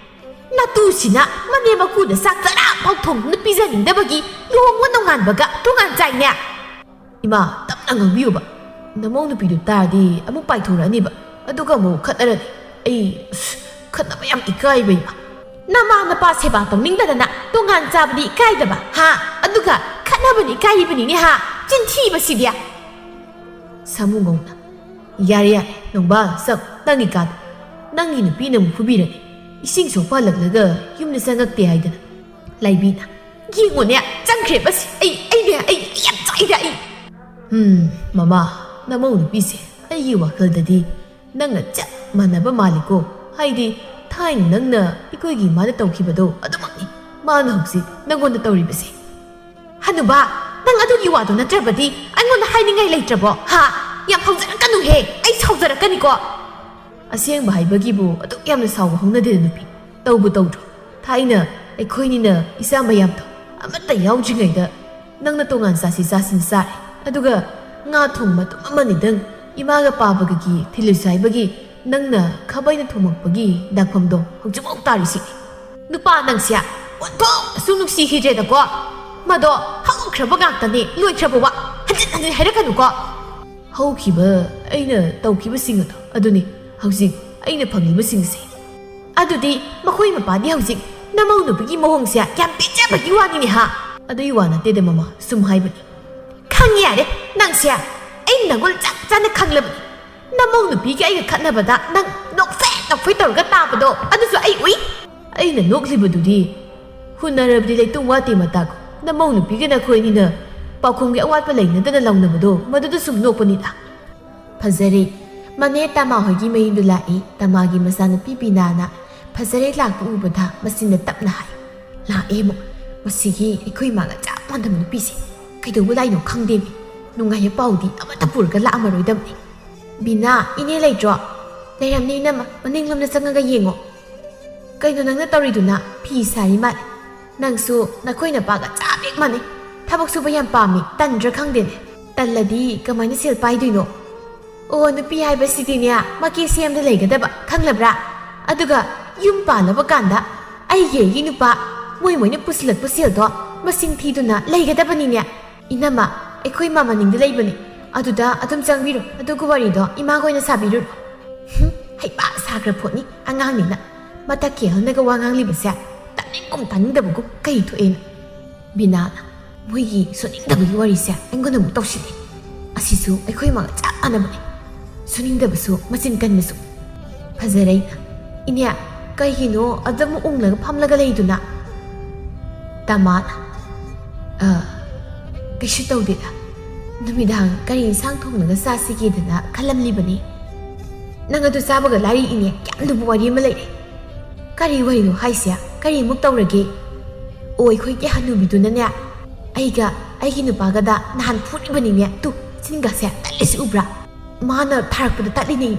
ꯅꯇꯨꯁꯤꯅ ꯃꯅꯦꯝ ꯃꯀꯨꯗ ꯆꯥꯛ ꯆꯔꯥ ꯐꯥꯎ ꯊꯣꯡꯗꯨꯅ ꯄꯤꯖꯅꯤꯡꯗꯕꯒꯤ ꯂꯨꯍꯣꯡꯕ ꯅꯣꯡꯉꯥꯟꯕꯒ ꯇꯣꯉꯥꯟ ꯆꯥꯏꯅꯦ꯫ ꯏꯃꯥ, ꯇꯞꯅ ꯉꯥꯡꯕꯤꯌꯨꯕ꯫ ꯅꯃꯧ ꯅꯨꯄꯤꯗꯨ ꯇꯥꯔꯗꯤ ꯑꯃꯨꯛ ꯄꯥꯏꯊꯣꯔꯛꯑꯅꯤꯕ꯫ ꯑꯗꯨꯒ ꯑꯃꯨꯛ ꯈꯠꯅꯔꯅꯤ꯫ ꯑꯩ, ꯑꯁ, ꯈꯠꯅꯕ ꯌꯥꯝ ꯏꯀꯥꯏꯕ, ꯏꯃꯥ꯫ ꯅꯃꯥ ꯅꯄꯥ ꯁꯦꯕꯥ ꯇꯧꯅꯤꯡꯗꯗꯅ ꯇꯣꯉꯥꯟ ꯆꯥꯕꯗꯤ ꯏꯀꯥꯏꯗꯕ, ꯍꯥ? ꯑꯗꯨꯒ ꯈꯠꯅꯕꯅꯤ ꯏꯀꯥꯏꯔꯤꯕꯅꯤꯅꯦ, ꯍꯥ? ꯆꯤꯟꯊꯤꯕꯁꯤꯗꯤ꯫ ꯁꯥꯃꯨ ꯉꯧꯅ, "ꯌꯥꯔꯦ, ꯌꯥꯔꯦ, ꯅꯣꯡꯕꯥꯜ, ꯆꯠ, ꯅꯪꯒꯤ ꯀꯥꯗ꯫ ꯅꯪꯒꯤ ꯅꯨꯄꯤꯅ ꯑꯃꯨꯛ ꯐꯨꯕꯤꯔꯅꯤ꯫ ꯏꯁꯤꯡ ꯁꯣꯛꯄ ꯍꯜꯂꯛꯂꯒ ꯌꯨꯝꯗ ꯆꯪꯉꯛꯇꯦ ꯍꯥꯏꯗꯅ꯫" ꯂꯥꯏꯕꯤꯅ, "ꯌꯦꯡꯉꯨꯅꯦ, ꯆꯪꯈ꯭ꯔꯦ ꯃꯁꯤ꯫ ꯑꯩ, ꯑꯩꯅꯦ, ꯑꯩ, ꯑꯩ ꯌꯥꯝ ꯆꯥꯛꯏꯗ ꯑꯩ꯫" "ꯎꯝ, ꯃꯃꯥ, ꯅꯃꯧ ꯅꯨꯄꯤꯁꯦ ꯑꯩꯒꯤ ꯋꯥꯈꯜꯗꯗꯤ ꯅꯪꯒ ꯆꯞ ꯃꯥꯟꯅꯕ ꯃꯥꯜꯂꯤꯀꯣ꯫ ꯍꯥꯏꯗꯤ ꯊꯥꯏꯅ ꯅꯪꯅ ꯑꯩꯈꯣꯏꯒꯤ ꯏꯃꯥꯗ ꯇꯧꯈꯤꯕꯗꯣ ꯑꯗꯨꯃꯛꯅꯤ꯫ ꯃꯥꯅ ꯍꯧꯖꯤꯛ ꯅꯪꯉꯣꯟꯗ ꯇꯧꯔꯤꯕꯁꯦ? ꯍꯅꯨꯕꯥ, ꯅꯪ ꯑꯗꯨꯒꯤ ꯋꯥꯗꯣ ꯅꯠꯇ꯭ꯔꯕꯗꯤ ꯑꯩꯉꯣꯟꯗ ꯍꯥꯏꯅꯤꯡꯉꯥꯏ ꯂꯩꯇ꯭ꯔꯕꯣ? ꯍꯥ? ꯌꯥꯝ ꯍꯧꯖꯔꯛꯀꯅꯨꯍꯦ, ꯑꯩ ꯁꯥꯎꯖꯔꯛꯀꯅꯤꯀꯣ꯫ ꯑꯁꯦꯡꯕ ꯍꯥꯏꯕꯒꯤꯕꯨ ꯑꯗꯨꯛ ꯌꯥꯝꯅ ꯁꯥꯎꯕ ꯍꯧꯅꯗꯦꯗ ꯅꯨꯄꯤ꯫ ꯇꯧꯕꯨ ꯇꯧꯗ꯭ꯔꯣ? ꯊꯥꯏꯅ ꯑꯩꯈꯣꯏꯅꯤꯅ ꯏꯆꯥ ꯃꯌꯥꯝꯗꯣ ꯑꯃꯠꯇ ꯌꯥꯎꯗ꯭ꯔꯤꯉꯩꯗ ꯅꯪꯅ ꯇꯣꯉꯥꯟ ꯆꯥꯁꯤ ꯆꯥꯁꯤꯅ ꯆꯥꯔꯦ꯫ ꯑꯗꯨꯒ ꯉꯥ ꯊꯣꯡ ꯃꯇꯨꯝ ꯑꯃꯅꯤꯗꯪ ꯏꯃꯥꯒ ꯄꯥꯕꯒꯒꯤ ꯊꯤꯜꯂꯨꯁꯤ ꯍꯥꯏꯕꯒꯤ ꯅꯪꯅ ꯈꯥꯕꯩꯅ ꯊꯣꯡꯂꯛꯄꯒꯤ ꯗꯥꯛꯐꯝꯗꯣ ꯍꯧꯖꯤꯛꯐꯥꯎ ꯇꯥꯔꯤꯁꯤꯅꯤ꯫ ꯅꯨꯄꯥ ꯅꯪꯁꯦ ꯑꯣꯟꯊꯣꯛꯅꯁꯨ ꯅꯨꯡꯁꯤꯈꯤꯗ꯭ꯔꯦꯗꯀꯣ꯫ ꯃꯗꯣ ꯍꯧꯈ꯭ꯔꯕ ꯉꯥꯛꯇꯅꯤ, ꯂꯣꯏꯈ꯭ꯔꯕ ꯋꯥ ꯍꯟꯖꯤꯟ ꯍꯟꯖꯤꯟ ꯍꯥꯏꯔꯛꯀꯅꯨꯀꯣ꯫ ꯍꯧꯈꯤꯕ ꯑꯩꯅ ꯇꯧꯈꯤꯕꯁꯤꯡ ꯑꯗꯣ ꯑꯗꯨꯅꯤ ꯍꯧꯖꯤꯛ ꯑꯩꯅ ꯐꯪꯂꯤꯕꯁꯤꯡꯁꯦ꯫ ꯑꯗꯨꯗꯤ ꯃꯈꯣꯏ ꯃꯄꯥꯗꯤ ꯍꯧꯖꯤꯛ ꯅꯃꯧ ꯅꯨꯄꯤꯒꯤ ꯃꯑꯣꯡꯁꯦ ꯌꯥꯝ ꯄꯦꯟꯖꯕꯒꯤ ꯋꯥꯅꯤꯅꯦ ꯍꯥ? ꯑꯗꯨꯒꯤ ꯋꯥ ꯅꯠꯇꯦꯗ ꯃꯃꯥ, ꯁꯨꯝ ꯍꯥꯏꯕꯅꯤ꯫ ꯈꯪꯉꯦ ꯌꯥꯔꯦ, ꯅꯪꯁꯦ ꯑꯩ ꯅꯒꯨꯜ ꯆꯞ ꯆꯥꯅ ꯈꯪꯂꯕꯅꯤ꯫ ꯅꯃꯧ ꯅꯨꯄꯤꯒ ꯑꯩꯒ ꯈꯠꯅꯕꯗ ꯅꯪ ꯅꯣꯛꯐꯦꯠ ꯅꯣꯛꯐꯦꯠ ꯇꯧꯔꯒ ꯇꯥꯕꯗꯣ ꯑꯗꯨꯁꯨ ꯑꯩ ꯎꯏ꯫ ꯑꯩꯅ ꯅꯣꯛꯂꯤꯕꯗꯨꯗꯤ ꯍꯨꯟꯅꯔꯕꯗꯤ ꯂꯩꯇꯨꯝ ꯋꯥꯠꯇꯦ ꯃꯇꯥꯒꯨꯝ ꯅꯃꯧ ꯅꯨꯄꯤꯒ ꯅꯈꯣꯏ ꯑꯅꯤꯅ ꯄꯥꯎꯈꯨꯝꯒꯤ ꯑꯋꯥꯠꯄ ꯂꯩꯅꯗꯅ ꯂꯥꯎꯅꯕꯗꯣ ꯃꯗꯨꯗ ꯁꯨꯝ ꯅꯣꯛꯄꯅꯤꯗ꯫ ꯐꯖꯔꯦ꯫ ꯃꯅꯦ ꯇꯥꯃꯥ ꯍꯣꯏꯒꯤ ꯃꯌꯨꯝꯗꯨ ꯂꯥꯛꯏ꯫ ꯇꯥꯃꯥꯒꯤ ꯃꯆꯥꯅꯨꯄꯤ ꯕꯤꯅꯥꯅ ꯐꯖꯔꯦ ꯂꯥꯛꯄ ꯎꯕꯗ ꯃꯆꯤꯟꯗ ꯇꯞꯅ ꯍꯥꯏ, "ꯂꯥꯛꯑꯦ ꯑꯃꯨꯛ꯫ ꯃꯁꯤꯒꯤ ꯑꯩꯈꯣꯏ ꯏꯃꯥꯒ ꯆꯞ ꯃꯥꯟꯅꯕ ꯅꯨꯄꯤꯁꯦ꯫ ꯀꯩꯗꯧꯕ ꯂꯥꯛꯏꯅꯣ ꯈꯪꯗꯦꯅꯦ꯫ ꯅꯨꯡꯉꯥꯏꯕ ꯄꯥꯎꯗꯤ ꯑꯃꯠꯇ ꯄꯨꯔꯒ ꯂꯥꯛꯑꯝꯃꯔꯣꯏꯗꯕꯅꯤ꯫" "ꯕꯤꯅꯥ, ꯏꯅꯦ ꯂꯩꯇ꯭ꯔꯣ?" "ꯂꯩꯔꯝꯅꯤ ꯏꯅꯝꯃ, ꯃꯅꯤꯡꯂꯣꯝꯗ ꯆꯪꯉꯒ ꯌꯦꯡꯉꯣ꯫" "ꯀꯩꯅꯣ ꯅꯪꯅ ꯇꯧꯔꯤꯗꯨꯅ? ꯐꯤ ꯁꯥꯔꯤ ꯃꯥꯜꯂꯦ꯫ ꯅꯪꯁꯨ ꯅꯈꯣꯏ ꯅꯄꯥꯒ ꯆꯞ ꯍꯦꯛ ꯃꯥꯟꯅꯩ꯫ ꯊꯕꯛ ꯁꯨꯕ ꯌꯥꯝ ꯄꯥꯝꯃꯤ, ꯇꯟꯗ꯭ꯔꯥ ꯈꯪꯗꯦꯅꯦ꯫ ꯇꯜꯂꯗꯤ ꯀꯃꯥꯏꯅ ꯁꯦꯜ ꯄꯥꯏꯗꯣꯏꯅꯣ?" "ꯑꯣ, ꯅꯨꯄꯤ ꯍꯥꯏꯕꯁꯤꯗꯤꯅꯦ, ꯃꯀꯦ ꯁꯦꯝꯗ ꯂꯩꯒꯗꯕ, ꯈꯪꯂꯕ꯭ꯔꯥ? ꯑꯗꯨꯒ ꯌꯨꯝ ꯄꯥꯜꯂꯕ ꯀꯥꯟꯗ ꯑꯩꯒꯤ ꯑꯩꯒꯤ ꯅꯨꯄꯥ ꯃꯣꯏ ꯃꯣꯏꯅ ꯄꯨꯁꯤꯜꯂꯛꯄ ꯁꯦꯜꯗꯣ ꯃꯁꯤꯡ ꯊꯤꯗꯨꯅ ꯂꯩꯒꯗꯕꯅꯤꯅꯦ꯫" "ꯏꯅꯝꯃ, ꯑꯩꯈꯣꯏ ꯃꯥ ꯃꯅꯤꯡꯗ ꯂꯩꯕꯅꯤ, ꯑꯗꯨꯗ ꯑꯗꯨꯝ ꯆꯪꯕꯤꯔꯣ, ꯑꯗꯨꯒ ꯋꯥꯔꯤꯗꯣ ꯏꯃꯥꯒ ꯑꯣꯏꯅ ꯁꯥꯕꯤꯔꯨꯔꯣ꯫" ꯍꯨꯝ, ꯍꯩꯄꯥ ꯁꯥꯈ꯭ꯔ ꯄꯣꯠꯅꯤ ꯑꯉꯥꯡꯅꯤꯅ꯫ ꯃꯊꯛꯀꯤ ꯑꯍꯜꯅꯒ ꯋꯥ ꯉꯥꯡꯂꯤꯕꯁꯦ ꯇꯥꯅꯤꯡꯒꯨꯝ ꯇꯥꯅꯤꯡꯗꯕꯒꯨꯝ ꯀꯩ ꯊꯣꯛꯑꯦꯅ꯫ ꯕꯤꯅꯥꯅ ꯃꯣꯏꯒꯤ ꯁꯨꯅꯤꯡꯗꯕꯒꯤ ꯋꯥꯔꯤꯁꯦ ꯑꯩꯉꯣꯟꯗ ꯑꯃꯨꯛ ꯇꯧꯁꯤꯜꯂꯦ꯫ ꯑꯁꯤꯁꯨ ꯑꯩꯈꯣꯏ ꯃꯥꯒ ꯆꯞ ꯃꯥꯟꯅꯕꯅꯦ꯫ ꯁꯨꯅꯤꯡꯗꯕꯁꯨ ꯃꯆꯤꯟ ꯀꯟꯕꯁꯨ꯫ ꯐꯖꯔꯩꯅ, "ꯏꯅꯦ, ꯀꯩꯒꯤꯅꯣ ꯑꯗꯨꯝ ꯎꯪꯂꯒ ꯐꯝꯂꯒ ꯂꯩꯗꯨꯅ?" ꯇꯃꯥꯅ, "ꯑ, ꯀꯩꯁꯨ ꯇꯧꯗꯦꯗ꯫ ꯅꯨꯃꯤꯗꯥꯡ ꯀꯔꯤ ꯏꯟꯁꯥꯡ ꯊꯣꯡꯂꯒ ꯆꯥꯁꯤꯒꯦꯗꯅ ꯈꯜꯂꯝꯂꯤꯕꯅꯤ꯫" "ꯅꯪ ꯑꯗꯨ ꯆꯥꯕꯒ ꯂꯥꯏꯔꯤ ꯏꯅꯦ, ꯌꯥꯝ ꯂꯨꯕ ꯋꯥꯔꯤ ꯑꯃ ꯂꯩꯔꯦ꯫" "ꯀꯔꯤ ꯋꯥꯔꯤꯅꯣ ꯍꯥꯏꯁꯦ? ꯀꯔꯤꯃꯨꯛ ꯇꯧꯔꯒꯦ?" ꯑꯣ, ꯑꯩꯈꯣꯏꯒꯤ ꯍꯅꯨꯕꯤꯗꯨꯅꯅꯦ, ꯑꯩꯒ ꯑꯩꯒꯤ ꯅꯨꯄꯥꯒꯗ ꯅꯍꯥꯟ ꯐꯨꯔꯤꯕꯅꯤꯅꯦ꯫ ꯇꯨ, ꯆꯤꯟꯒꯁꯦ ꯇꯠꯂꯤꯁꯤ ꯎꯕ꯭ꯔꯥ? ꯃꯥꯅ ꯊꯥꯔꯛꯄꯗ ꯇꯠꯂꯤꯅꯦ꯫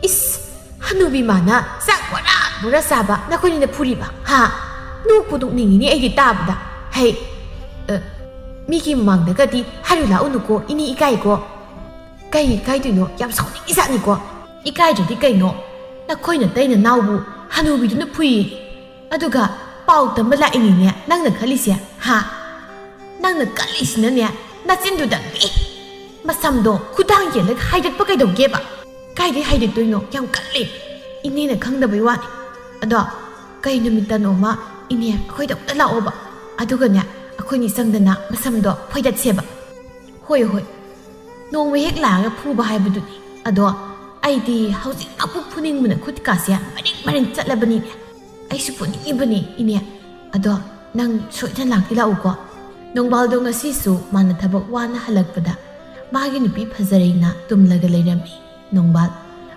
ꯏꯁ, ꯍꯅꯨꯕꯤ ꯃꯥꯅ ꯆꯥꯛ ꯕꯣꯔꯥ ꯕꯣꯔꯥ ꯆꯥꯕ ꯅꯈꯣꯏꯅꯤꯅ ꯐꯨꯔꯤꯕ, ꯍꯥ? ꯅꯣꯛꯄꯨ ꯅꯣꯛꯅꯤꯡꯉꯤꯅꯦ ꯑꯩꯗꯤ ꯇꯥꯕꯗ꯫ ꯍꯩ, ꯑ, ꯃꯤꯒꯤ ꯃꯃꯥꯡꯗꯒꯗꯤ ꯍꯥꯏꯔꯨ ꯂꯥꯛꯎꯅꯨꯀꯣ, ꯏꯅꯦ ꯏꯀꯥꯏꯀꯣ꯫ ꯀꯩ ꯏꯀꯥꯏꯗꯣꯏꯅꯣ? ꯌꯥꯝ ꯁꯥꯎꯅꯤꯡꯉꯤꯖꯥꯠꯅꯤꯀꯣ꯫ ꯏꯀꯥꯏꯗ꯭ꯔꯗꯤ ꯀꯩꯅꯣ? ꯅꯈꯣꯏ ꯅꯇꯩ ꯅꯅꯥꯎꯕꯨ ꯍꯅꯨꯕꯤꯗꯨꯅ ꯐꯨꯏꯌꯦ꯫ ꯑꯗꯨꯒ ꯄꯥꯎ ꯇꯝꯕ ꯂꯥꯛꯏꯅꯤꯅꯦ ꯅꯪꯅ ꯈꯜꯂꯤꯁꯦ, ꯍꯥ? ꯅꯪꯅ ꯀꯜꯂꯤꯁꯤꯅꯅꯦ, ꯅꯆꯤꯟꯗꯨꯗ ꯃꯤ ꯃꯁꯝꯗꯣ ꯈꯨꯗꯥꯡ ꯌꯦꯜꯂꯒ ꯍꯥꯏꯗꯠꯄ ꯀꯩꯗꯧꯒꯦꯕ? ꯀꯥꯏꯗꯩ ꯍꯥꯏꯗꯠꯇꯣꯏꯅꯣ? ꯌꯥꯝ ꯀꯜꯂꯦ꯫ ꯏꯅꯦꯅ ꯈꯪꯗꯕꯩ ꯋꯥꯅꯤ꯫ ꯑꯗꯣ ꯀꯩ ꯅꯨꯃꯤꯠꯇꯅꯣꯃ ꯏꯅꯦ ꯑꯩꯈꯣꯏꯗ ꯑꯝꯇ ꯂꯥꯛꯑꯣꯕ꯫ ꯑꯗꯨꯒꯅꯦ, ꯑꯩꯈꯣꯏꯅꯤ ꯆꯪꯗꯅ ꯃꯁꯝꯗꯣ ꯐꯣꯏꯗꯠꯁꯦꯕ꯫ ꯍꯣꯏ, ꯍꯣꯏ꯫ ꯅꯣꯡꯃ ꯍꯦꯛ ꯂꯥꯛꯑꯒ ꯐꯨꯕ ꯍꯥꯏꯕꯗꯨꯅꯤ꯫ ꯑꯗꯣ ꯑꯩꯗꯤ ꯍꯧꯖꯤꯛꯃꯛꯄꯨ ꯐꯨꯅꯤꯡꯕꯅ ꯈꯨꯠꯀꯥꯁꯦ ꯃꯔꯤꯡ ꯃꯔꯤꯡ ꯆꯠꯂꯕꯅꯤꯅꯦ꯫ ꯑꯩꯁꯨ ꯐꯨꯅꯤꯡꯉꯤꯕꯅꯤ, ꯏꯅꯦ꯫ ꯑꯗꯣ ꯅꯪ ꯁꯣꯏꯗꯅ ꯂꯥꯛꯇꯤ ꯂꯥꯛꯎꯀꯣ꯫ ꯅꯣꯡꯕꯥꯜꯗꯣ ꯉꯁꯤꯁꯨ ꯃꯥꯅ ꯊꯕꯛ ꯋꯥꯅ ꯍꯜꯂꯛꯄꯗ ꯃꯥꯒꯤ ꯅꯨꯄꯤ ꯐꯖꯔꯩꯅ ꯇꯨꯝꯂꯒ ꯂꯩꯔꯝꯃꯤ꯫ ꯅꯣꯡꯕꯥꯜ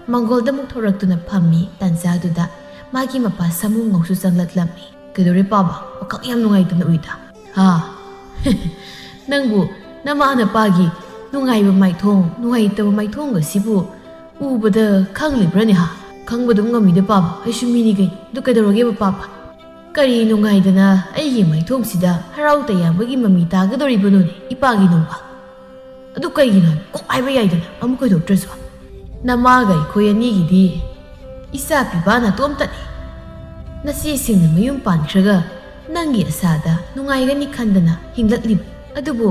ꯃꯪꯒꯣꯜꯗ ꯑꯃꯨꯛ ꯊꯣꯔꯛꯇꯨꯅ ꯐꯝꯃꯤ꯫ ꯇꯥꯟꯖꯥꯗꯨꯗ ꯃꯥꯒꯤ ꯃꯄꯥ ꯁꯥꯃꯨꯉꯧꯁꯨ ꯆꯪꯂꯛꯂꯝꯃꯤ꯫ "ꯀꯩꯗꯧꯔꯦ ꯄꯥꯕ? ꯋꯥꯈꯜ ꯌꯥꯝ ꯅꯨꯡꯉꯥꯏꯇꯅ ꯎꯏꯗ꯫ ꯍꯥ? ꯅꯪꯕꯨ ꯅꯃꯥ ꯅꯄꯥꯒꯤ ꯅꯨꯡꯉꯥꯏꯕ ꯃꯥꯏꯊꯣꯡ, ꯅꯨꯡꯉꯥꯏꯇꯕ ꯃꯥꯏꯊꯣꯡ ꯑꯁꯤꯕꯨ ꯎꯕꯗ ꯈꯪꯂꯤꯕ꯭ꯔꯅꯦ ꯍꯥ?" "ꯈꯪꯕ ꯑꯗꯨꯝ ꯉꯝꯃꯤꯗ ꯄꯥꯕ, ꯑꯩꯁꯨ ꯃꯤꯅꯤ ꯀꯩꯅꯣ꯫ ꯑꯗꯨ ꯀꯩꯗꯧꯔꯒꯦꯕ ꯄꯥꯕ?" "ꯀꯔꯤ ꯅꯨꯡꯉꯥꯏꯗꯅ ꯑꯩꯒꯤ ꯃꯥꯏꯊꯣꯡꯁꯤꯗ ꯍꯔꯥꯎ ꯇꯌꯥꯝꯕꯒꯤ ꯃꯃꯤ ꯇꯥꯒꯗꯧꯔꯤꯕꯅꯣꯅꯦ ꯏꯄꯥꯒꯤ ꯅꯣꯡꯕꯥꯜ?" "ꯑꯗꯨ ꯀꯩꯒꯤꯅꯣ ꯍꯥꯏꯕ? ꯀꯣꯛ ꯍꯥꯏꯕ ꯌꯥꯏꯗꯅ, ꯑꯃꯨꯛ ꯀꯣꯏꯊꯣꯛꯇ꯭ꯔꯁꯨ꯫ ꯅꯃꯥꯒ ꯑꯩꯈꯣꯏ ꯑꯅꯤꯒꯤꯗꯤ ꯏꯆꯥ ꯄꯤꯕꯥ ꯅꯇꯣꯝꯇꯅꯤ꯫ ꯅꯆꯦꯁꯤꯡꯅ ꯃꯌꯨꯝ ꯄꯥꯟꯈ꯭ꯔꯒ ꯅꯪꯒꯤ ꯑꯁꯥꯗ ꯅꯨꯡꯉꯥꯏꯒꯅꯤ ꯈꯟꯗꯅ ꯍꯤꯡꯂꯛꯂꯤꯕꯅꯤ꯫ ꯑꯗꯨꯕꯨ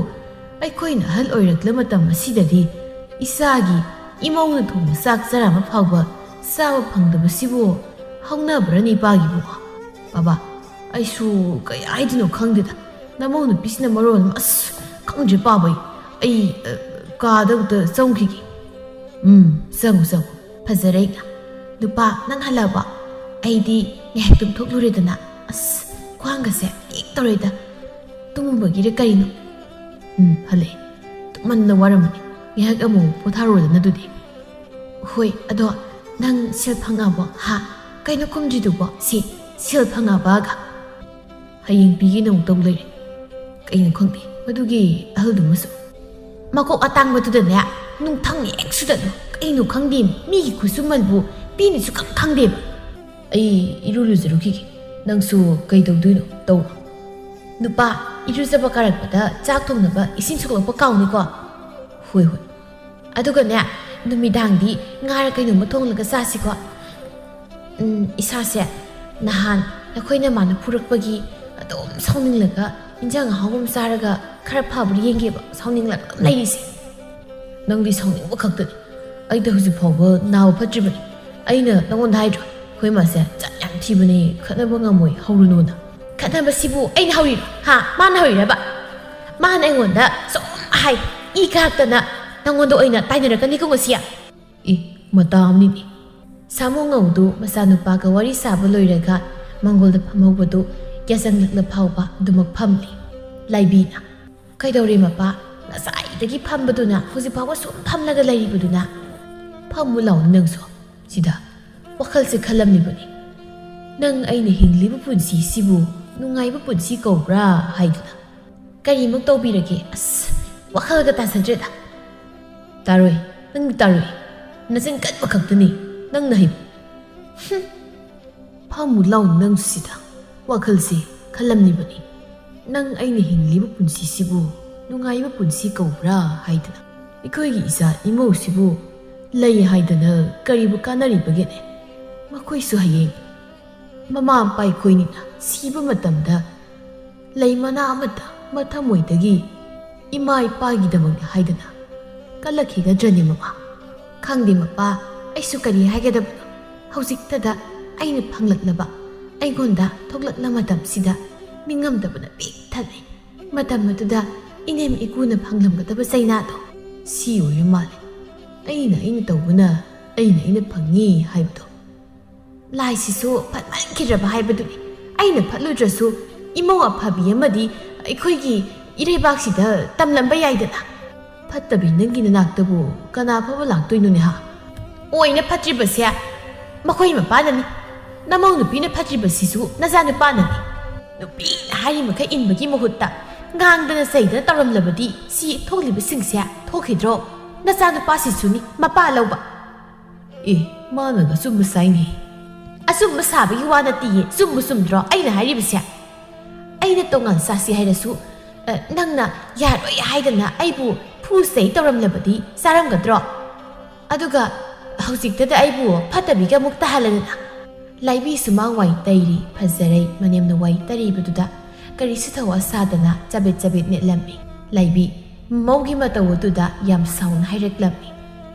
ꯑꯩꯈꯣꯏꯅ ꯑꯍꯜ ꯑꯣꯏꯔꯛꯂ ꯃꯇꯝ ꯑꯁꯤꯗꯗꯤ ꯏꯆꯥꯒꯤ ꯏꯃꯧꯅ ꯊꯣꯡꯕ ꯆꯥꯛ ꯆꯔꯥ ꯑꯃ ꯐꯥꯎꯕ ꯆꯥꯕ ꯐꯪꯗꯕꯁꯤꯕꯨ ꯍꯧꯅꯕ꯭ꯔꯅꯤ ꯏꯄꯥꯒꯤꯕꯨ?" "ꯕꯥꯕꯥ, ꯑꯩꯁꯨ ꯀꯩ ꯍꯥꯏꯗꯣꯏꯅꯣ ꯈꯪꯗꯦꯗ꯫ ꯅꯃꯧ ꯅꯨꯄꯤꯁꯤꯅ ꯃꯔꯣꯟ ꯑꯃ, ꯑꯁ, ꯈꯪꯗ꯭ꯔꯦ ꯄꯥꯕ, ꯑꯩ, ꯑꯩ, ꯑ, ꯀꯥꯗ ꯑꯝꯇ ꯆꯪꯈꯤꯒꯦ꯫ ꯎꯝ, ꯆꯪꯉꯨ, ꯆꯪꯉꯨ꯫ ꯐꯖꯔꯦ ꯏꯅ꯫ ꯅꯨꯄꯥ, ꯅꯪ ꯍꯜꯂꯛꯑꯕꯣ? ꯑꯩꯗꯤ ꯉꯥꯏꯍꯥꯛ ꯇꯨꯝꯊꯣꯛꯂꯨꯔꯦꯗꯅ꯫ ꯑꯁ, ꯈ꯭ꯋꯥꯡꯒꯁꯦ ꯏꯛ ꯇꯧꯔꯦꯗ꯫ ꯇꯨꯝꯃꯨꯕꯒꯤꯔ ꯀꯔꯤꯅꯣ? ꯎꯝ, ꯍꯜꯂꯛꯑꯦ꯫ ꯇꯨꯝꯃꯟꯗ ꯋꯥꯔꯝꯃꯅꯤ꯫ ꯉꯥꯏꯍꯥꯛ ꯑꯃꯨꯛ ꯄꯣꯊꯥꯔꯨꯔꯣꯗꯅ ꯑꯗꯨꯗꯤ꯫" "ꯍꯣꯏ, ꯑꯗꯣ ꯅꯪ ꯁꯦꯜ ꯐꯪꯉꯕꯣ? ꯍꯥ? ꯀꯩꯅꯣ ꯈꯨꯝꯗ꯭ꯔꯤꯗꯨꯕꯣ? ꯁꯤ, ꯁꯦꯜ ꯐꯪꯉꯕꯒ?" ꯍꯌꯦꯡ ꯄꯤꯒꯦꯅ ꯑꯃꯨꯛ ꯇꯧ ꯂꯩꯔꯦ꯫ ꯀꯩꯅꯣ ꯈꯪꯗꯦ ꯃꯗꯨꯒꯤ ꯑꯍꯜꯗꯨꯃꯁꯨ꯫ ꯃꯀꯣꯛ ꯑꯇꯥꯡꯕꯗꯨꯗꯅꯦ ꯅꯨꯡꯊꯪ ꯍꯦꯛ ꯁꯨꯗꯠꯂꯨ꯫ ꯀꯩꯅꯣ ꯈꯪꯗꯦ, ꯃꯤꯒꯤ ꯈꯨꯠꯁꯨꯃꯟꯕꯨ ꯄꯤꯅꯤꯁꯨ ꯈꯪ ꯈꯪꯗꯦꯕ꯫ ꯑꯩ ꯏꯔꯨ ꯂꯨꯖꯔꯨꯈꯤꯒꯦ꯫ ꯅꯪꯁꯨ ꯀꯩ ꯇꯧꯗꯣꯏꯅꯣ? ꯇꯧꯔꯣ꯫ ꯅꯨꯄꯥ, ꯏꯔꯨꯖꯕ ꯀꯥꯔꯛꯄꯗ ꯆꯥꯛ ꯊꯣꯡꯅꯕ ꯏꯁꯤꯡ ꯁꯣꯛꯂꯛꯄ ꯀꯥꯎꯅꯤꯀꯣ꯫ ꯍꯣꯏ, ꯍꯣꯏ꯫ ꯑꯗꯨꯒꯅꯦ, ꯅꯨꯃꯤꯗꯥꯡꯗꯤ ꯉꯥꯔ ꯀꯩꯅꯣꯝꯃ ꯊꯣꯡꯂꯒ ꯆꯥꯁꯤꯀꯣ꯫ ꯎꯝ, ꯏꯁꯥꯁꯦ ꯅꯍꯥꯟ ꯑꯩꯈꯣꯏꯅ ꯃꯥꯅ ꯐꯨꯔꯛꯄꯒꯤ ꯑꯗꯨꯝ ꯁꯥꯎꯅꯤꯡꯂꯒ ꯏꯟꯖꯥꯡ ꯑꯍꯥꯎꯕ ꯑꯃ ꯆꯥꯔꯒ ꯈꯔ ꯐꯕ꯭ꯔꯥ ꯌꯦꯡꯒꯦꯕ, ꯁꯥꯎꯅꯤꯡꯂꯒ ꯑꯗꯨꯝ ꯂꯩꯔꯤꯁꯦ꯫ ꯅꯪꯗꯤ ꯁꯥꯎꯅꯤꯡꯕ ꯈꯛꯇꯅꯤ꯫ ꯑꯩꯗ ꯍꯧꯖꯤꯛ ꯐꯥꯎꯕ ꯅꯥꯕ ꯐꯠꯇ꯭ꯔꯤꯕꯅꯤ꯫ ꯑꯩꯅ ꯅꯉꯣꯟꯗ ꯍꯥꯏꯗ꯭ꯔꯣ? ꯑꯩꯈꯣꯏ ꯃꯥꯁꯦ ꯖꯥꯠ ꯌꯥꯝ ꯊꯤꯕꯅꯦ, ꯈꯠꯅꯕ ꯉꯝꯃꯣꯏ, ꯍꯧꯔꯨꯅꯨꯅ꯫ ꯈꯠꯅꯕꯁꯤꯕꯨ ꯑꯩꯅ ꯍꯧꯔꯤꯔꯣ? ꯍꯥ? ꯃꯥꯅ ꯍꯧꯔꯤꯔꯕ? ꯃꯥꯅ ꯑꯩꯉꯣꯟꯗ ꯁꯨꯝ ꯍꯥꯏ, ꯏ ꯀꯥꯔꯛꯇꯅ ꯅꯉꯣꯟꯗ ꯑꯣꯏꯅ ꯇꯥꯏꯅꯔꯛꯀꯅꯤꯀꯣ ꯉꯁꯤ꯫ ꯏ, ꯃꯇꯥ ꯑꯃꯅꯤꯅꯦ꯫ ꯁꯥꯃꯨ ꯉꯧꯗꯨ ꯃꯆꯥꯅꯨꯄꯥꯒ ꯋꯥꯔꯤ ꯁꯥꯕ ꯂꯣꯏꯔꯒ ꯃꯪꯒꯣꯜꯗ ꯐꯝꯍꯧꯕꯗꯨ ꯌꯥꯆꯪꯂꯛꯂ ꯐꯥꯎꯕ ꯑꯗꯨꯃꯛ ꯐꯝꯂꯤ꯫ ꯂꯥꯏꯕꯤꯅ, "ꯀꯩꯗꯧꯔꯦ ꯃꯄꯥ? ꯉꯁꯥꯏꯗꯒꯤ ꯐꯝꯕꯗꯨꯅ ꯍꯧꯖꯤꯛ ꯐꯥꯎꯕ ꯁꯨꯝ ꯐꯝꯂꯒ ꯂꯩꯔꯤꯕꯗꯨꯅ? ꯐꯝꯃꯨ ꯂꯥꯎꯅꯦ ꯅꯪꯁꯨ ꯁꯤꯗ꯫ ꯋꯥꯈꯜꯁꯦ ꯈꯜꯂꯝꯂꯤꯕꯅꯤ꯫ ꯅꯪ ꯑꯩꯅ ꯍꯤꯡꯂꯤꯕ ꯄꯨꯟꯁꯤꯁꯤꯕꯨ ꯅꯨꯡꯉꯥꯏꯕ ꯄꯨꯟꯁꯤ ꯀꯧꯕ꯭ꯔꯥ ꯍꯥꯏꯗꯨꯅ꯫ ꯀꯔꯤꯃꯨꯛ ꯇꯧꯕꯤꯔꯒꯦ? ꯑꯁ, ꯋꯥꯈꯜꯒ ꯇꯥꯖꯗ꯭ꯔꯦꯗ꯫ ꯇꯥꯔꯣꯏ, ꯅꯪꯗꯤ ꯇꯥꯔꯣꯏ꯫ ꯅꯆꯤꯟ ꯀꯟꯕ ꯈꯛꯇꯅꯤ ꯅꯪꯅ ꯍꯩꯕ꯫ ꯍꯨꯝ꯫ ꯐꯝꯃꯨ ꯂꯥꯎ ꯅꯪꯁꯤꯗ꯫ ꯋꯥꯈꯜꯁꯦ ꯈꯜꯂꯝꯂꯤꯕꯅꯤ꯫ ꯅꯪ ꯑꯩꯅ ꯍꯤꯡꯂꯤꯕ ꯄꯨꯟꯁꯤꯁꯤꯕꯨ ꯅꯨꯡꯉꯥꯏꯕ ꯄꯨꯟꯁꯤ ꯀꯧꯕ꯭ꯔꯥ ꯍꯥꯏꯗꯅ꯫ ꯑꯩꯈꯣꯏꯒꯤ ꯏꯆꯥ ꯏꯃꯧꯁꯤꯕꯨ ꯂꯩ ꯍꯥꯏꯗꯅ ꯀꯔꯤꯕꯨ ꯀꯥꯟꯅꯔꯤꯕꯒꯦꯅꯦ? ꯃꯈꯣꯏꯁꯨ ꯍꯌꯦꯡ ꯃꯃꯥ ꯃꯄꯥ ꯑꯩꯈꯣꯏꯅꯤꯅ ꯁꯤꯕ ꯃꯇꯝꯗ ꯂꯩ ꯃꯅꯥ ꯑꯃꯠꯇ ꯃꯊꯃꯣꯏꯗꯒꯤ ꯏꯃꯥ ꯏꯄꯥꯒꯤꯗꯃꯛꯅꯤ ꯍꯥꯏꯗꯅ ꯀꯜꯂꯛꯈꯤꯒꯗ꯭ꯔꯅꯦ ꯃꯃꯥ? ꯈꯪꯗꯦ ꯃꯄꯥ, ꯑꯩꯁꯨ ꯀꯔꯤ ꯍꯥꯏꯒꯗꯕꯅꯣ꯫ ꯍꯧꯖꯤꯛꯇꯗ ꯑꯩꯅ ꯐꯪꯂꯛꯂꯕ, ꯑꯩꯉꯣꯟꯗ ꯊꯣꯛꯂꯛꯂ ꯃꯇꯝꯁꯤꯗ ꯅꯤꯡꯉꯝꯗꯕꯅ ꯄꯤꯛ ꯊꯜꯂꯦ꯫ ꯃꯇꯝ ꯑꯗꯨꯗ ꯏꯅꯦꯝ ꯏꯀꯨꯅ ꯐꯪꯂꯝꯒꯗꯕ ꯆꯩꯅꯥꯗꯣ ꯁꯤ ꯑꯣꯏꯔ ꯃꯥꯜꯂꯦ꯫ ꯑꯩꯅ ꯑꯩꯅ ꯇꯧꯕꯅ ꯑꯩꯅ ꯑꯩꯅ ꯐꯪꯉꯤ ꯍꯥꯏꯕꯗꯣ꯫ ꯂꯥꯏꯁꯤꯁꯨ ꯐꯠꯃꯟꯈꯤꯗ꯭ꯔꯕ ꯍꯥꯏꯕꯗꯨꯅꯤ꯫ ꯑꯩꯅ ꯐꯠꯂꯨꯗ꯭ꯔꯁꯨ ꯏꯃꯧ ꯑꯐꯕꯤ ꯑꯃꯗꯤ ꯑꯩꯈꯣꯏꯒꯤ ꯏꯔꯩꯕꯥꯛꯁꯤꯗ ꯇꯝꯂꯝꯕ ꯌꯥꯏꯗꯅ꯫ ꯐꯠꯇꯕꯤ ꯅꯪꯒꯤ ꯅꯅꯥꯛꯇꯕꯨ ꯀꯅꯥ ꯐꯕ ꯂꯥꯛꯇꯣꯏꯅꯣꯅꯦ ꯍꯥ? ꯑꯣꯏꯅ ꯐꯠꯇ꯭ꯔꯤꯕꯁꯦ ꯃꯈꯣꯏ ꯃꯄꯥꯅꯅꯤ꯫ ꯅꯃꯧ ꯅꯨꯄꯤꯅ ꯐꯠꯇ꯭ꯔꯤꯕꯁꯤꯁꯨ ꯅꯆꯥꯅꯨꯄꯥꯅꯅꯤ꯫ ꯅꯨꯄꯤꯅ ꯍꯥꯏꯔꯤ ꯃꯈꯩ ꯏꯟꯕꯒꯤ ꯃꯍꯨꯠꯇ ꯉꯥꯡꯗꯅ ꯆꯩꯗꯅ ꯇꯧꯔꯝꯂꯕꯗꯤ ꯁꯤ ꯊꯣꯛꯂꯤꯕꯁꯤꯡꯁꯦ ꯊꯣꯛꯈꯤꯗ꯭ꯔꯣ? ꯅꯆꯥꯅꯨꯄꯥꯁꯤꯁꯨꯅꯤ ꯃꯄꯥ ꯂꯧꯕ꯫ ꯑꯦ, ꯃꯥꯅꯒ ꯑꯆꯨꯝꯕ ꯁꯥꯏꯅꯦ꯫ ꯑꯆꯨꯝꯕ ꯁꯥꯕꯒꯤ ꯋꯥ ꯅꯠꯇꯤꯌꯦ, ꯆꯨꯝꯕ ꯆꯨꯝꯗ꯭ꯔꯣ ꯑꯩꯅ ꯍꯥꯏꯔꯤꯕꯁꯦ? ꯑꯩꯅ ꯇꯣꯉꯥꯟ ꯆꯥꯁꯤ ꯍꯥꯏꯔꯁꯨ, ꯑ, ꯅꯪꯅ ꯌꯥꯔꯣꯏ ꯍꯥꯏꯗꯅ ꯑꯩꯕꯨ ꯐꯨ ꯆꯩ ꯇꯧꯔꯝꯂꯕꯗꯤ ꯆꯥꯔꯝꯒꯗ꯭ꯔꯣ? ꯑꯗꯨꯒ ꯍꯧꯖꯤꯛꯇꯗ ꯑꯩꯕꯨ ꯐꯠꯇꯕꯤꯒ ꯑꯃꯨꯛ ꯇꯥꯍꯜꯂꯗꯅ꯫ ꯂꯥꯏꯕꯤ ꯁꯨꯃꯥꯡ ꯋꯥꯏ ꯇꯩꯔꯤ ꯐꯖꯔꯩ ꯃꯅꯦꯝꯅ ꯋꯥꯏ ꯇꯩꯔꯤꯕꯗꯨꯗ ꯀꯔꯤꯁꯨ ꯊꯧꯋꯥ ꯁꯥꯗꯅ ꯆꯕꯤꯠ ꯆꯕꯤꯠ ꯅꯦꯠꯂꯝꯃꯤ꯫ ꯂꯥꯏꯕꯤ ꯃꯧꯒꯤ ꯃꯇꯧ ꯑꯗꯨꯗ ꯌꯥꯝ ꯁꯥꯎꯅ ꯍꯥꯏꯔꯛꯂꯝꯃꯤ꯫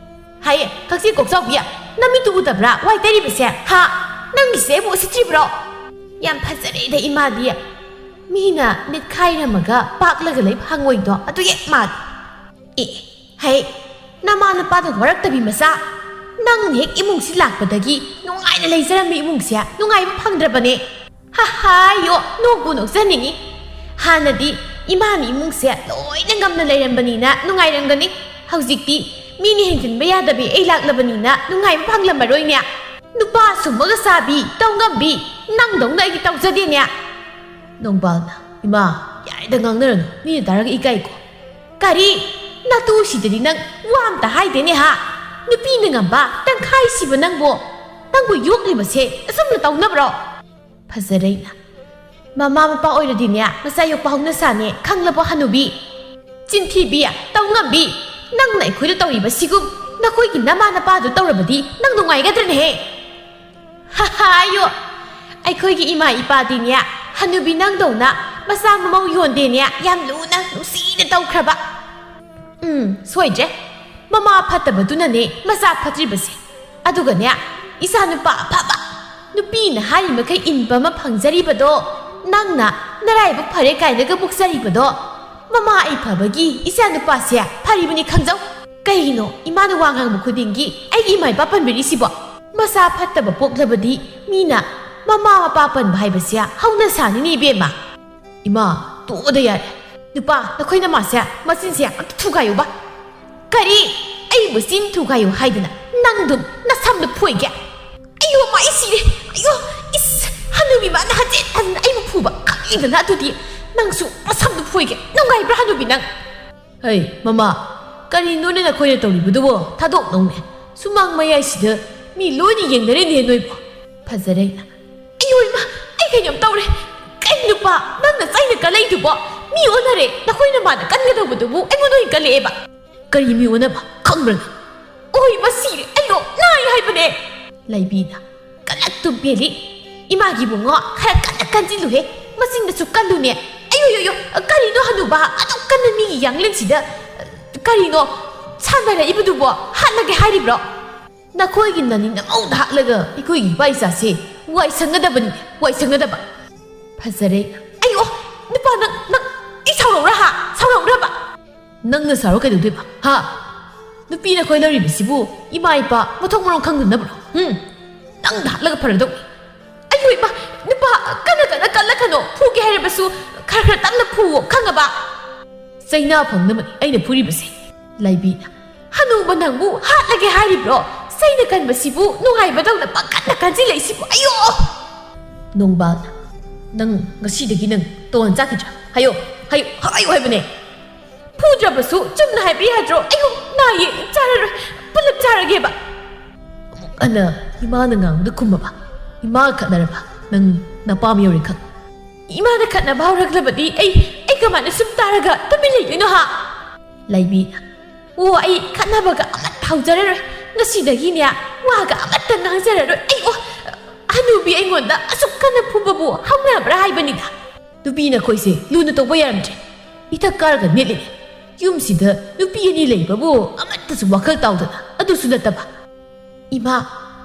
ꯍꯥꯏꯌꯦ, ꯀꯛꯆꯦꯡ ꯀꯣꯛꯆꯥꯎꯕꯤ, ꯅꯃꯤꯠꯇꯨ ꯎꯗꯕ꯭ꯔꯥ? ꯋꯥꯏ ꯇꯩꯔꯤꯕꯁꯦ, ꯍꯥ? ꯅꯪꯒꯤꯁꯦ ꯑꯩꯕꯨ ꯎꯁꯤꯠꯇ꯭ꯔꯤꯕ꯭ꯔꯣ? ꯌꯥꯝ ꯐꯖꯔꯦꯗ ꯏꯃꯥꯗꯤ꯫ ꯃꯤꯅ ꯅꯤꯠꯈꯥꯏꯔꯝꯃꯒ ꯄꯥꯛꯂꯒ ꯂꯩꯕ ꯍꯪꯉꯣꯏꯗꯣ ꯑꯗꯨ ꯍꯦꯛ ꯃꯥꯜꯂꯤ꯫ ꯑꯦ, ꯍꯩ, ꯅꯃꯥ ꯅꯄꯥꯗꯣ ꯋꯥꯔꯛꯇꯕꯤ ꯃꯆꯥ꯫ ꯅꯪꯅ ꯍꯦꯛ ꯏꯃꯨꯡꯁꯤ ꯂꯥꯛꯄꯗꯒꯤ ꯅꯨꯡꯉꯥꯏꯅ ꯂꯩꯖꯔꯝꯃꯤ ꯏꯃꯨꯡꯁꯦ ꯅꯨꯡꯉꯥꯏꯕ ꯐꯪꯗ꯭ꯔꯕꯅꯦ꯫ ꯍꯥ ꯍꯥ, ꯌꯣ, ꯅꯣꯛꯄꯨ ꯅꯣꯛꯆꯅꯤꯡꯉꯤ꯫ ꯍꯥꯟꯅꯗꯤ ꯏꯃꯥꯅ ꯏꯃꯨꯡꯁꯦ ꯂꯣꯏꯅ ꯉꯝꯅ ꯂꯩꯔꯝꯕꯅꯤꯅ ꯅꯨꯡꯉꯥꯏꯔꯝꯒꯅꯤ꯫ ꯍꯧꯖꯤꯛꯇꯤ ꯃꯤꯅ ꯍꯦꯟꯖꯤꯟꯕ ꯌꯥꯗꯕꯤ ꯑꯩ ꯂꯥꯛꯂꯕꯅꯤꯅ ꯅꯨꯡꯉꯥꯏꯕ ꯐꯪꯂꯝꯃꯔꯣꯏꯅꯦ꯫ ꯅꯨꯄꯥ ꯁꯨꯝꯕꯒ ꯆꯥꯕꯤ, ꯇꯧꯉꯝꯕꯤ, ꯅꯪꯗꯧꯅ ꯑꯩꯗꯤ ꯇꯧꯖꯗꯦꯅꯦ꯫ ꯅꯣꯡꯕꯥꯜꯅ, ꯏꯃꯥ, ꯌꯥꯔꯦꯗ ꯉꯥꯡꯅꯔꯅꯨ, ꯃꯤꯅ ꯇꯥꯔꯒ ꯏꯀꯥꯏꯀꯣ꯫ ꯀꯔꯤ? ꯅꯇꯨꯁꯤꯗꯗꯤ ꯅꯪ ꯋꯥ ꯑꯝꯇ ꯍꯥꯏꯗꯦꯅꯦ ꯍꯥ? ꯅꯨꯄꯤꯅ ꯉꯝꯕ ꯇꯪꯈꯥꯏ ꯁꯤꯕ ꯅꯪꯕꯨ, ꯅꯪꯕꯨ ꯌꯣꯛꯂꯤꯕꯁꯦ ꯑꯁꯨꯝꯅ ꯇꯧꯅꯕ꯭ꯔꯣ? ꯐꯖꯔꯩꯅ, ꯃꯃꯥ ꯃꯄꯥ ꯑꯣꯏꯔꯗꯤꯅꯦ ꯃꯆꯥ ꯌꯣꯛꯄ ꯍꯧꯅ ꯁꯥꯅꯦ, ꯈꯪꯂꯕꯣ ꯍꯅꯨꯕꯤ? ꯆꯤꯟꯊꯤꯕꯤ, ꯇꯧꯉꯝꯕꯤ, ꯅꯪꯅ ꯑꯩꯈꯣꯏꯗ ꯇꯧꯔꯤꯕꯁꯤꯒꯨꯝ ꯅꯈꯣꯏꯒꯤ ꯅꯃꯥ ꯅꯄꯥꯗꯨ ꯇꯧꯔꯕꯗꯤ ꯅꯪ ꯅꯨꯡꯉꯥꯏꯒꯗ꯭ꯔꯅꯦꯍꯦ? ꯍꯥ ꯍꯥ, ꯑꯌꯣ! ꯑꯩꯈꯣꯏꯒꯤ ꯏꯃꯥ ꯏꯄꯥꯗꯤꯅꯦ ꯍꯅꯨꯕꯤ ꯅꯪꯗꯧꯅ ꯃꯆꯥ ꯃꯃꯧ ꯌꯣꯟꯗꯦꯅꯦ, ꯌꯥꯝ ꯂꯨꯅ ꯅꯨꯡꯁꯤꯅ ꯇꯧꯈ꯭ꯔꯕ꯫ ꯎꯝ, ꯁꯣꯏꯗ꯭ꯔꯦ꯫ ꯃꯃꯥ ꯐꯠꯇꯕꯗꯨꯅꯅꯦ ꯃꯆꯥ ꯐꯠꯇ꯭ꯔꯤꯕꯁꯦ꯫ ꯑꯗꯨꯒꯅꯦ, ꯏꯆꯥ ꯅꯨꯄꯥ ꯑꯐꯕ, ꯅꯨꯄꯤꯅ ꯍꯥꯏꯔꯤ ꯃꯈꯩ ꯏꯟꯕ ꯑꯃ ꯐꯪꯖꯔꯤꯕꯗꯣ ꯅꯪꯅ ꯅꯔꯥꯏꯕꯛ ꯐꯔꯦ ꯀꯥꯏꯅꯒ ꯃꯨꯛꯆꯔꯤꯕꯗꯣ, ꯃꯃꯥ ꯑꯩ ꯐꯕꯒꯤ ꯏꯆꯥ ꯅꯨꯄꯥꯁꯦ ꯐꯔꯤꯕꯅꯤ ꯈꯪꯖꯧ꯫ ꯀꯩꯒꯤꯅꯣ ꯏꯃꯥꯅ ꯋꯥ ꯉꯥꯡꯕ ꯈꯨꯗꯤꯡꯒꯤ ꯑꯩꯒꯤ ꯏꯃꯥ ꯏꯄꯥ ꯄꯟꯕꯤꯔꯤꯁꯤꯕꯣ? ꯃꯆꯥ ꯐꯠꯇꯕ ꯄꯣꯛꯂꯕꯗꯤ ꯃꯤꯅ ꯃꯃꯥ ꯃꯄꯥ ꯄꯟꯕ ꯍꯥꯏꯕꯁꯦ ꯍꯧꯅ ꯁꯥꯅꯤꯅꯦ ꯏꯕꯦꯝꯃ꯫ ꯏꯃꯥ, ꯇꯣꯛꯑꯣꯗ ꯌꯥꯔꯦ꯫ ꯅꯨꯄꯥ, ꯅꯈꯣꯏ ꯅꯃꯥꯁꯦ ꯃꯆꯤꯟꯁꯦ ꯑꯝꯇ ꯊꯨꯒꯥꯏꯌꯨꯕ꯫ ꯀꯔꯤ? ꯑꯩꯕꯨ ꯆꯤꯟ ꯊꯨꯒꯥꯏꯌꯨ ꯍꯥꯏꯗꯅ ꯅꯪꯗꯨꯝ ꯅꯁꯝꯗꯨ ꯐꯣꯏꯒꯦ? ꯑꯌꯣ, ꯃꯥ, ꯑꯩ ꯁꯤꯔꯦ꯫ ꯑꯌꯣ, ꯏꯁ, ꯍꯅꯨꯕꯤ ꯃꯥꯅ ꯍꯟꯖꯤꯟ ꯍꯟꯖꯤꯟ ꯑꯩꯕꯨ ꯐꯨꯕ꯫ ꯏꯗꯅ ꯑꯗꯨꯗꯤ ꯅꯪꯁꯨ ꯃꯁꯝꯗꯨ ꯐꯣꯏꯒꯦ꯫ ꯅꯨꯡꯉꯥꯏꯕ꯭ꯔꯥ ꯍꯅꯨꯕꯤ ꯅꯪ? ꯍꯩ, ꯃꯃꯥ, ꯀꯔꯤꯅꯣꯅꯦ ꯅꯈꯣꯏꯅ ꯇꯧꯔꯤꯕꯗꯨꯕꯣ? ꯊꯥꯗꯣꯛꯅꯧꯅꯦ꯫ ꯁꯨꯃꯥꯡ ꯃꯌꯥꯏꯁꯤꯗ ꯃꯤ ꯂꯣꯏꯅ ꯌꯦꯡꯅꯔꯤꯅꯦ ꯅꯣꯏꯕꯨ꯫ ꯐꯖꯔꯦ꯫ ꯑꯌꯣ ꯏꯃꯥ, ꯑꯩ ꯀꯩꯅꯣꯝ ꯇꯧꯔꯦ꯫ ꯀꯩ ꯅꯨꯄꯥ, ꯅꯪꯅ ꯆꯩꯅ ꯀꯜꯂꯛꯏꯗꯨꯕꯣ? ꯃꯤ ꯑꯣꯟꯅꯔꯦ꯫ ꯅꯈꯣꯏꯅ ꯃꯥꯅ ꯀꯟꯒꯗꯧꯕꯗꯨꯕꯨ ꯑꯩꯉꯣꯟꯗ ꯑꯣꯏꯅ ꯀꯜꯂꯛꯑꯦꯕ꯫ ꯀꯔꯤ ꯃꯤ ꯑꯣꯟꯅꯕ? ꯈꯪꯕ꯭ꯔꯥ ꯅꯪ? ꯑꯣꯏ, ꯃꯁꯤꯔꯦ꯫ ꯑꯩꯗꯣ ꯅꯥꯏ ꯍꯥꯏꯕꯅꯦ꯫ ꯂꯩꯕꯤꯅ ꯀꯂꯛꯇꯨ ꯄꯦꯜꯂꯤ꯫ ꯏꯃꯥꯒꯤ ꯏꯕꯨꯡꯉꯣ, ꯈꯔ ꯀꯟꯅ ꯀꯟꯁꯤꯜꯂꯨꯍꯦ꯫ ꯃꯆꯤꯟꯗꯁꯨ ꯀꯜꯂꯨꯅꯦ꯫ ꯑꯌꯣ, ꯌꯣ, ꯌꯣ, ꯀꯔꯤꯅꯣ ꯍꯅꯨꯕ? ꯑꯗꯨꯛ ꯀꯟꯅ ꯃꯤꯒꯤ ꯌꯥꯡꯂꯦꯟꯁꯤꯗ, ꯀꯔꯤꯅꯣ ꯁꯥꯟꯅꯔꯛꯏꯕꯗꯨꯕꯣ? ꯍꯥꯠꯂꯒꯦ ꯍꯥꯏꯔꯤꯕ꯭ꯔꯣ? ꯅꯈꯣꯏꯒꯤ ꯅꯅꯤ ꯅꯃꯧꯗ ꯍꯥꯠꯂꯒ ꯑꯩꯈꯣꯏꯒꯤ ꯏꯄꯥ ꯏꯆꯥꯁꯦ ꯋꯥꯏ ꯁꯪꯒꯗꯕꯅꯤ, ꯋꯥꯏ ꯁꯪꯒꯗꯕ꯫ ꯐꯖꯔꯦ꯫ ꯑꯌꯣ, ꯅꯨꯄꯥ ꯅꯪ, ꯅꯪ, ꯑꯩ ꯁꯥꯎꯔꯧꯔꯥ ꯍꯥ? ꯁꯥꯎꯔꯧꯔꯕ? ꯅꯪꯅ ꯁꯥꯎꯔ ꯀꯩꯗꯧꯗꯣꯏꯕ? ꯍꯥ? ꯅꯨꯄꯤ ꯅꯈꯣꯏ ꯂꯧꯔꯤꯕꯁꯤꯕꯨ ꯏꯃꯥ ꯏꯄꯥ ꯃꯊꯣꯡ ꯃꯔꯣꯡ ꯈꯪꯗꯅꯕ꯭ꯔꯣ? ꯍꯨꯝ? ꯅꯪꯗ ꯍꯥꯠꯂꯒ ꯐꯔꯗꯧꯅꯤ꯫ ꯑꯌꯣ ꯏꯃꯥ, ꯅꯨꯄꯥ ꯀꯟꯅ ꯀꯟꯅ ꯀꯜꯂꯛꯀꯅꯣ, ꯐꯨꯒꯦ ꯍꯥꯏꯔꯕꯁꯨ ꯈꯔ ꯈꯔ ꯇꯞꯅ ꯐꯨꯋꯣ, ꯈꯪꯉꯕ? ꯆꯩꯅꯥ ꯐꯪꯅꯕꯅꯤ ꯑꯩꯅ ꯐꯨꯔꯤꯕꯁꯦ꯫ ꯂꯥꯏꯕꯤꯅ, ꯍꯅꯨꯕ ꯅꯪꯕꯨ ꯍꯥꯠꯂꯒꯦ ꯍꯥꯏꯔꯤꯕ꯭ꯔꯣ? ꯆꯩꯅ ꯀꯟꯕꯁꯤꯕꯨ ꯅꯨꯡꯉꯥꯏꯕꯗꯧꯅ ꯄꯪꯀꯟꯗ ꯀꯟꯁꯤꯜꯂꯛꯏꯁꯤꯕꯨ, ꯑꯌꯣ! ꯅꯣꯡꯕꯥꯜꯅ, ꯅꯪ ꯉꯁꯤꯗꯒꯤ ꯅꯪ ꯇꯣꯉꯥꯟ ꯆꯥꯈꯤꯗ꯭ꯔꯥ? ꯍꯥꯏꯌꯣ, ꯍꯥꯏꯌꯣ, ꯍꯥꯏꯌꯣ ꯍꯥꯏꯕꯅꯦ꯫ ꯐꯨꯗ꯭ꯔꯕꯁꯨ ꯆꯨꯝꯅ ꯍꯥꯏꯕ ꯌꯥꯗ꯭ꯔꯣ? ꯑꯌꯣ, ꯅꯥꯏꯌꯦ, ꯆꯥꯔꯔꯣꯏ, ꯄꯨꯂꯞ ꯆꯥꯔꯒꯦꯕ꯫ ꯑꯃꯨꯛ ꯍꯟꯅ ꯏꯃꯥꯅ ꯉꯥꯡꯕꯗ ꯈꯨꯝꯃꯕ? ꯏꯃꯥꯒ ꯈꯠꯅꯔꯕ? ꯅꯪ ꯅꯄꯥꯝ ꯌꯧꯔꯦ ꯈꯪ꯫ ꯏꯃꯥꯅ ꯈꯠꯅꯕ ꯍꯧꯔꯛꯂꯕꯗꯤ ꯑꯩ, ꯑꯩ ꯀꯃꯥꯏꯅ ꯁꯨꯝ ꯇꯥꯔꯒ ꯇꯨꯃꯤꯟ ꯂꯩꯗꯣꯏꯅꯣ ꯍꯥ? ꯂꯩꯕꯤꯅ, ꯑꯣ, ꯑꯩ ꯈꯠꯅꯕꯒ ꯑꯃꯠꯇ ꯍꯧꯖꯔꯔꯣꯏ꯫ ꯉꯁꯤꯗꯒꯤꯅꯦ ꯋꯥꯒ ꯑꯃꯠꯇ ꯉꯥꯡꯖꯔꯔꯣꯏ꯫ ꯑꯩ, ꯑꯣ, ꯍꯅꯨꯕꯤ ꯑꯩꯉꯣꯟꯗ ꯑꯁꯨꯛ ꯀꯟꯅ ꯐꯨꯕꯕꯨ ꯍꯧꯅꯕ꯭ꯔꯥ ꯍꯥꯏꯕꯅꯤꯗ꯫ ꯅꯨꯄꯤ ꯅꯈꯣꯏꯁꯦ ꯂꯨꯅ ꯇꯧꯕ ꯌꯥꯔꯝꯗ꯭ꯔꯦ꯫ ꯏꯊꯛ ꯀꯥꯔꯒ ꯅꯦꯠꯂꯤꯅꯦ꯫ ꯌꯨꯝꯁꯤꯗ ꯅꯨꯄꯤ ꯑꯅꯤ ꯂꯩꯕꯕꯨ ꯑꯃꯠꯇꯁꯨ ꯋꯥꯈꯜ ꯇꯥꯎꯗꯅ, ꯑꯗꯨꯁꯨ ꯅꯠꯇꯕ꯫ ꯏꯃꯥ,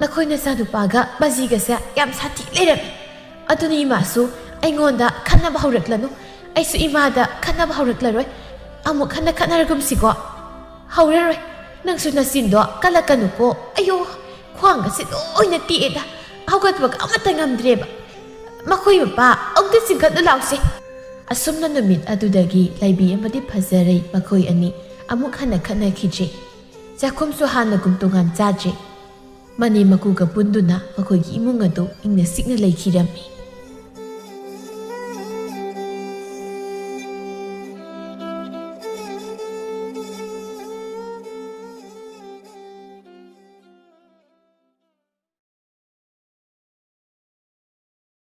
ꯅꯈꯣꯏ ꯅꯆꯥꯅꯨꯄꯥꯒ ꯕꯥꯖꯤꯒꯁꯦ ꯌꯥꯝ ꯁꯥꯊꯤ ꯂꯩꯔꯝꯃꯤ꯫ ꯑꯗꯨꯅ ꯏꯃꯥꯁꯨ ꯑꯩꯉꯣꯟꯗ ꯈꯠꯅꯕ ꯍꯧꯔꯛꯂꯅꯨ꯫ ꯑꯩꯁꯨ ꯏꯃꯥꯗ ꯈꯠꯅꯕ ꯍꯧꯔꯛꯂꯔꯣꯏ꯫ ꯑꯃꯨꯛ ꯍꯟꯅ ꯈꯠꯅꯔꯒꯨꯝꯁꯤꯀꯣ꯫ ꯍꯧꯔꯔꯣꯏ꯫ ꯅꯪꯁꯨ ꯅꯆꯤꯟꯗꯣ ꯀꯜꯂꯛꯀꯅꯨꯀꯣ꯫ ꯑꯌꯣ, ꯈ꯭ꯋꯥꯡꯒꯁꯦ ꯂꯣꯏꯅ ꯇꯦꯛꯑꯦꯗ꯫ ꯍꯧꯒꯠꯄꯒ ꯑꯃꯠꯇ ꯉꯝꯗ꯭ꯔꯦꯕ꯫ ꯃꯈꯣꯏ ꯃꯄꯥ ꯑꯃꯨꯛꯇ ꯆꯤꯡꯈꯠꯂꯨ ꯂꯥꯎꯁꯦ꯫ ꯑꯁꯨꯝꯅ ꯅꯨꯃꯤꯠ ꯑꯗꯨꯗꯒꯤ ꯂꯩꯕꯤ ꯑꯃꯗꯤ ꯐꯖꯔꯩ ꯃꯈꯣꯏ ꯑꯅꯤ ꯑꯃꯨꯛ ꯍꯟꯅ ꯈꯠꯅꯈꯤꯗ꯭ꯔꯦ꯫ ꯆꯥꯛꯈꯨꯝꯁꯨ ꯍꯥꯟꯅꯒꯨꯝ ꯇꯣꯉꯥꯟ ꯆꯥꯗ꯭ꯔꯦ꯫ ꯃꯅꯦꯝ ꯃꯀꯨꯒ ꯄꯨꯟꯗꯨꯅ ꯃꯈꯣꯏꯒꯤ ꯏꯃꯨꯡ ꯑꯗꯨ ꯏꯪꯅ ꯆꯤꯛꯅ ꯂꯩꯈꯤꯔꯝꯃꯤ꯫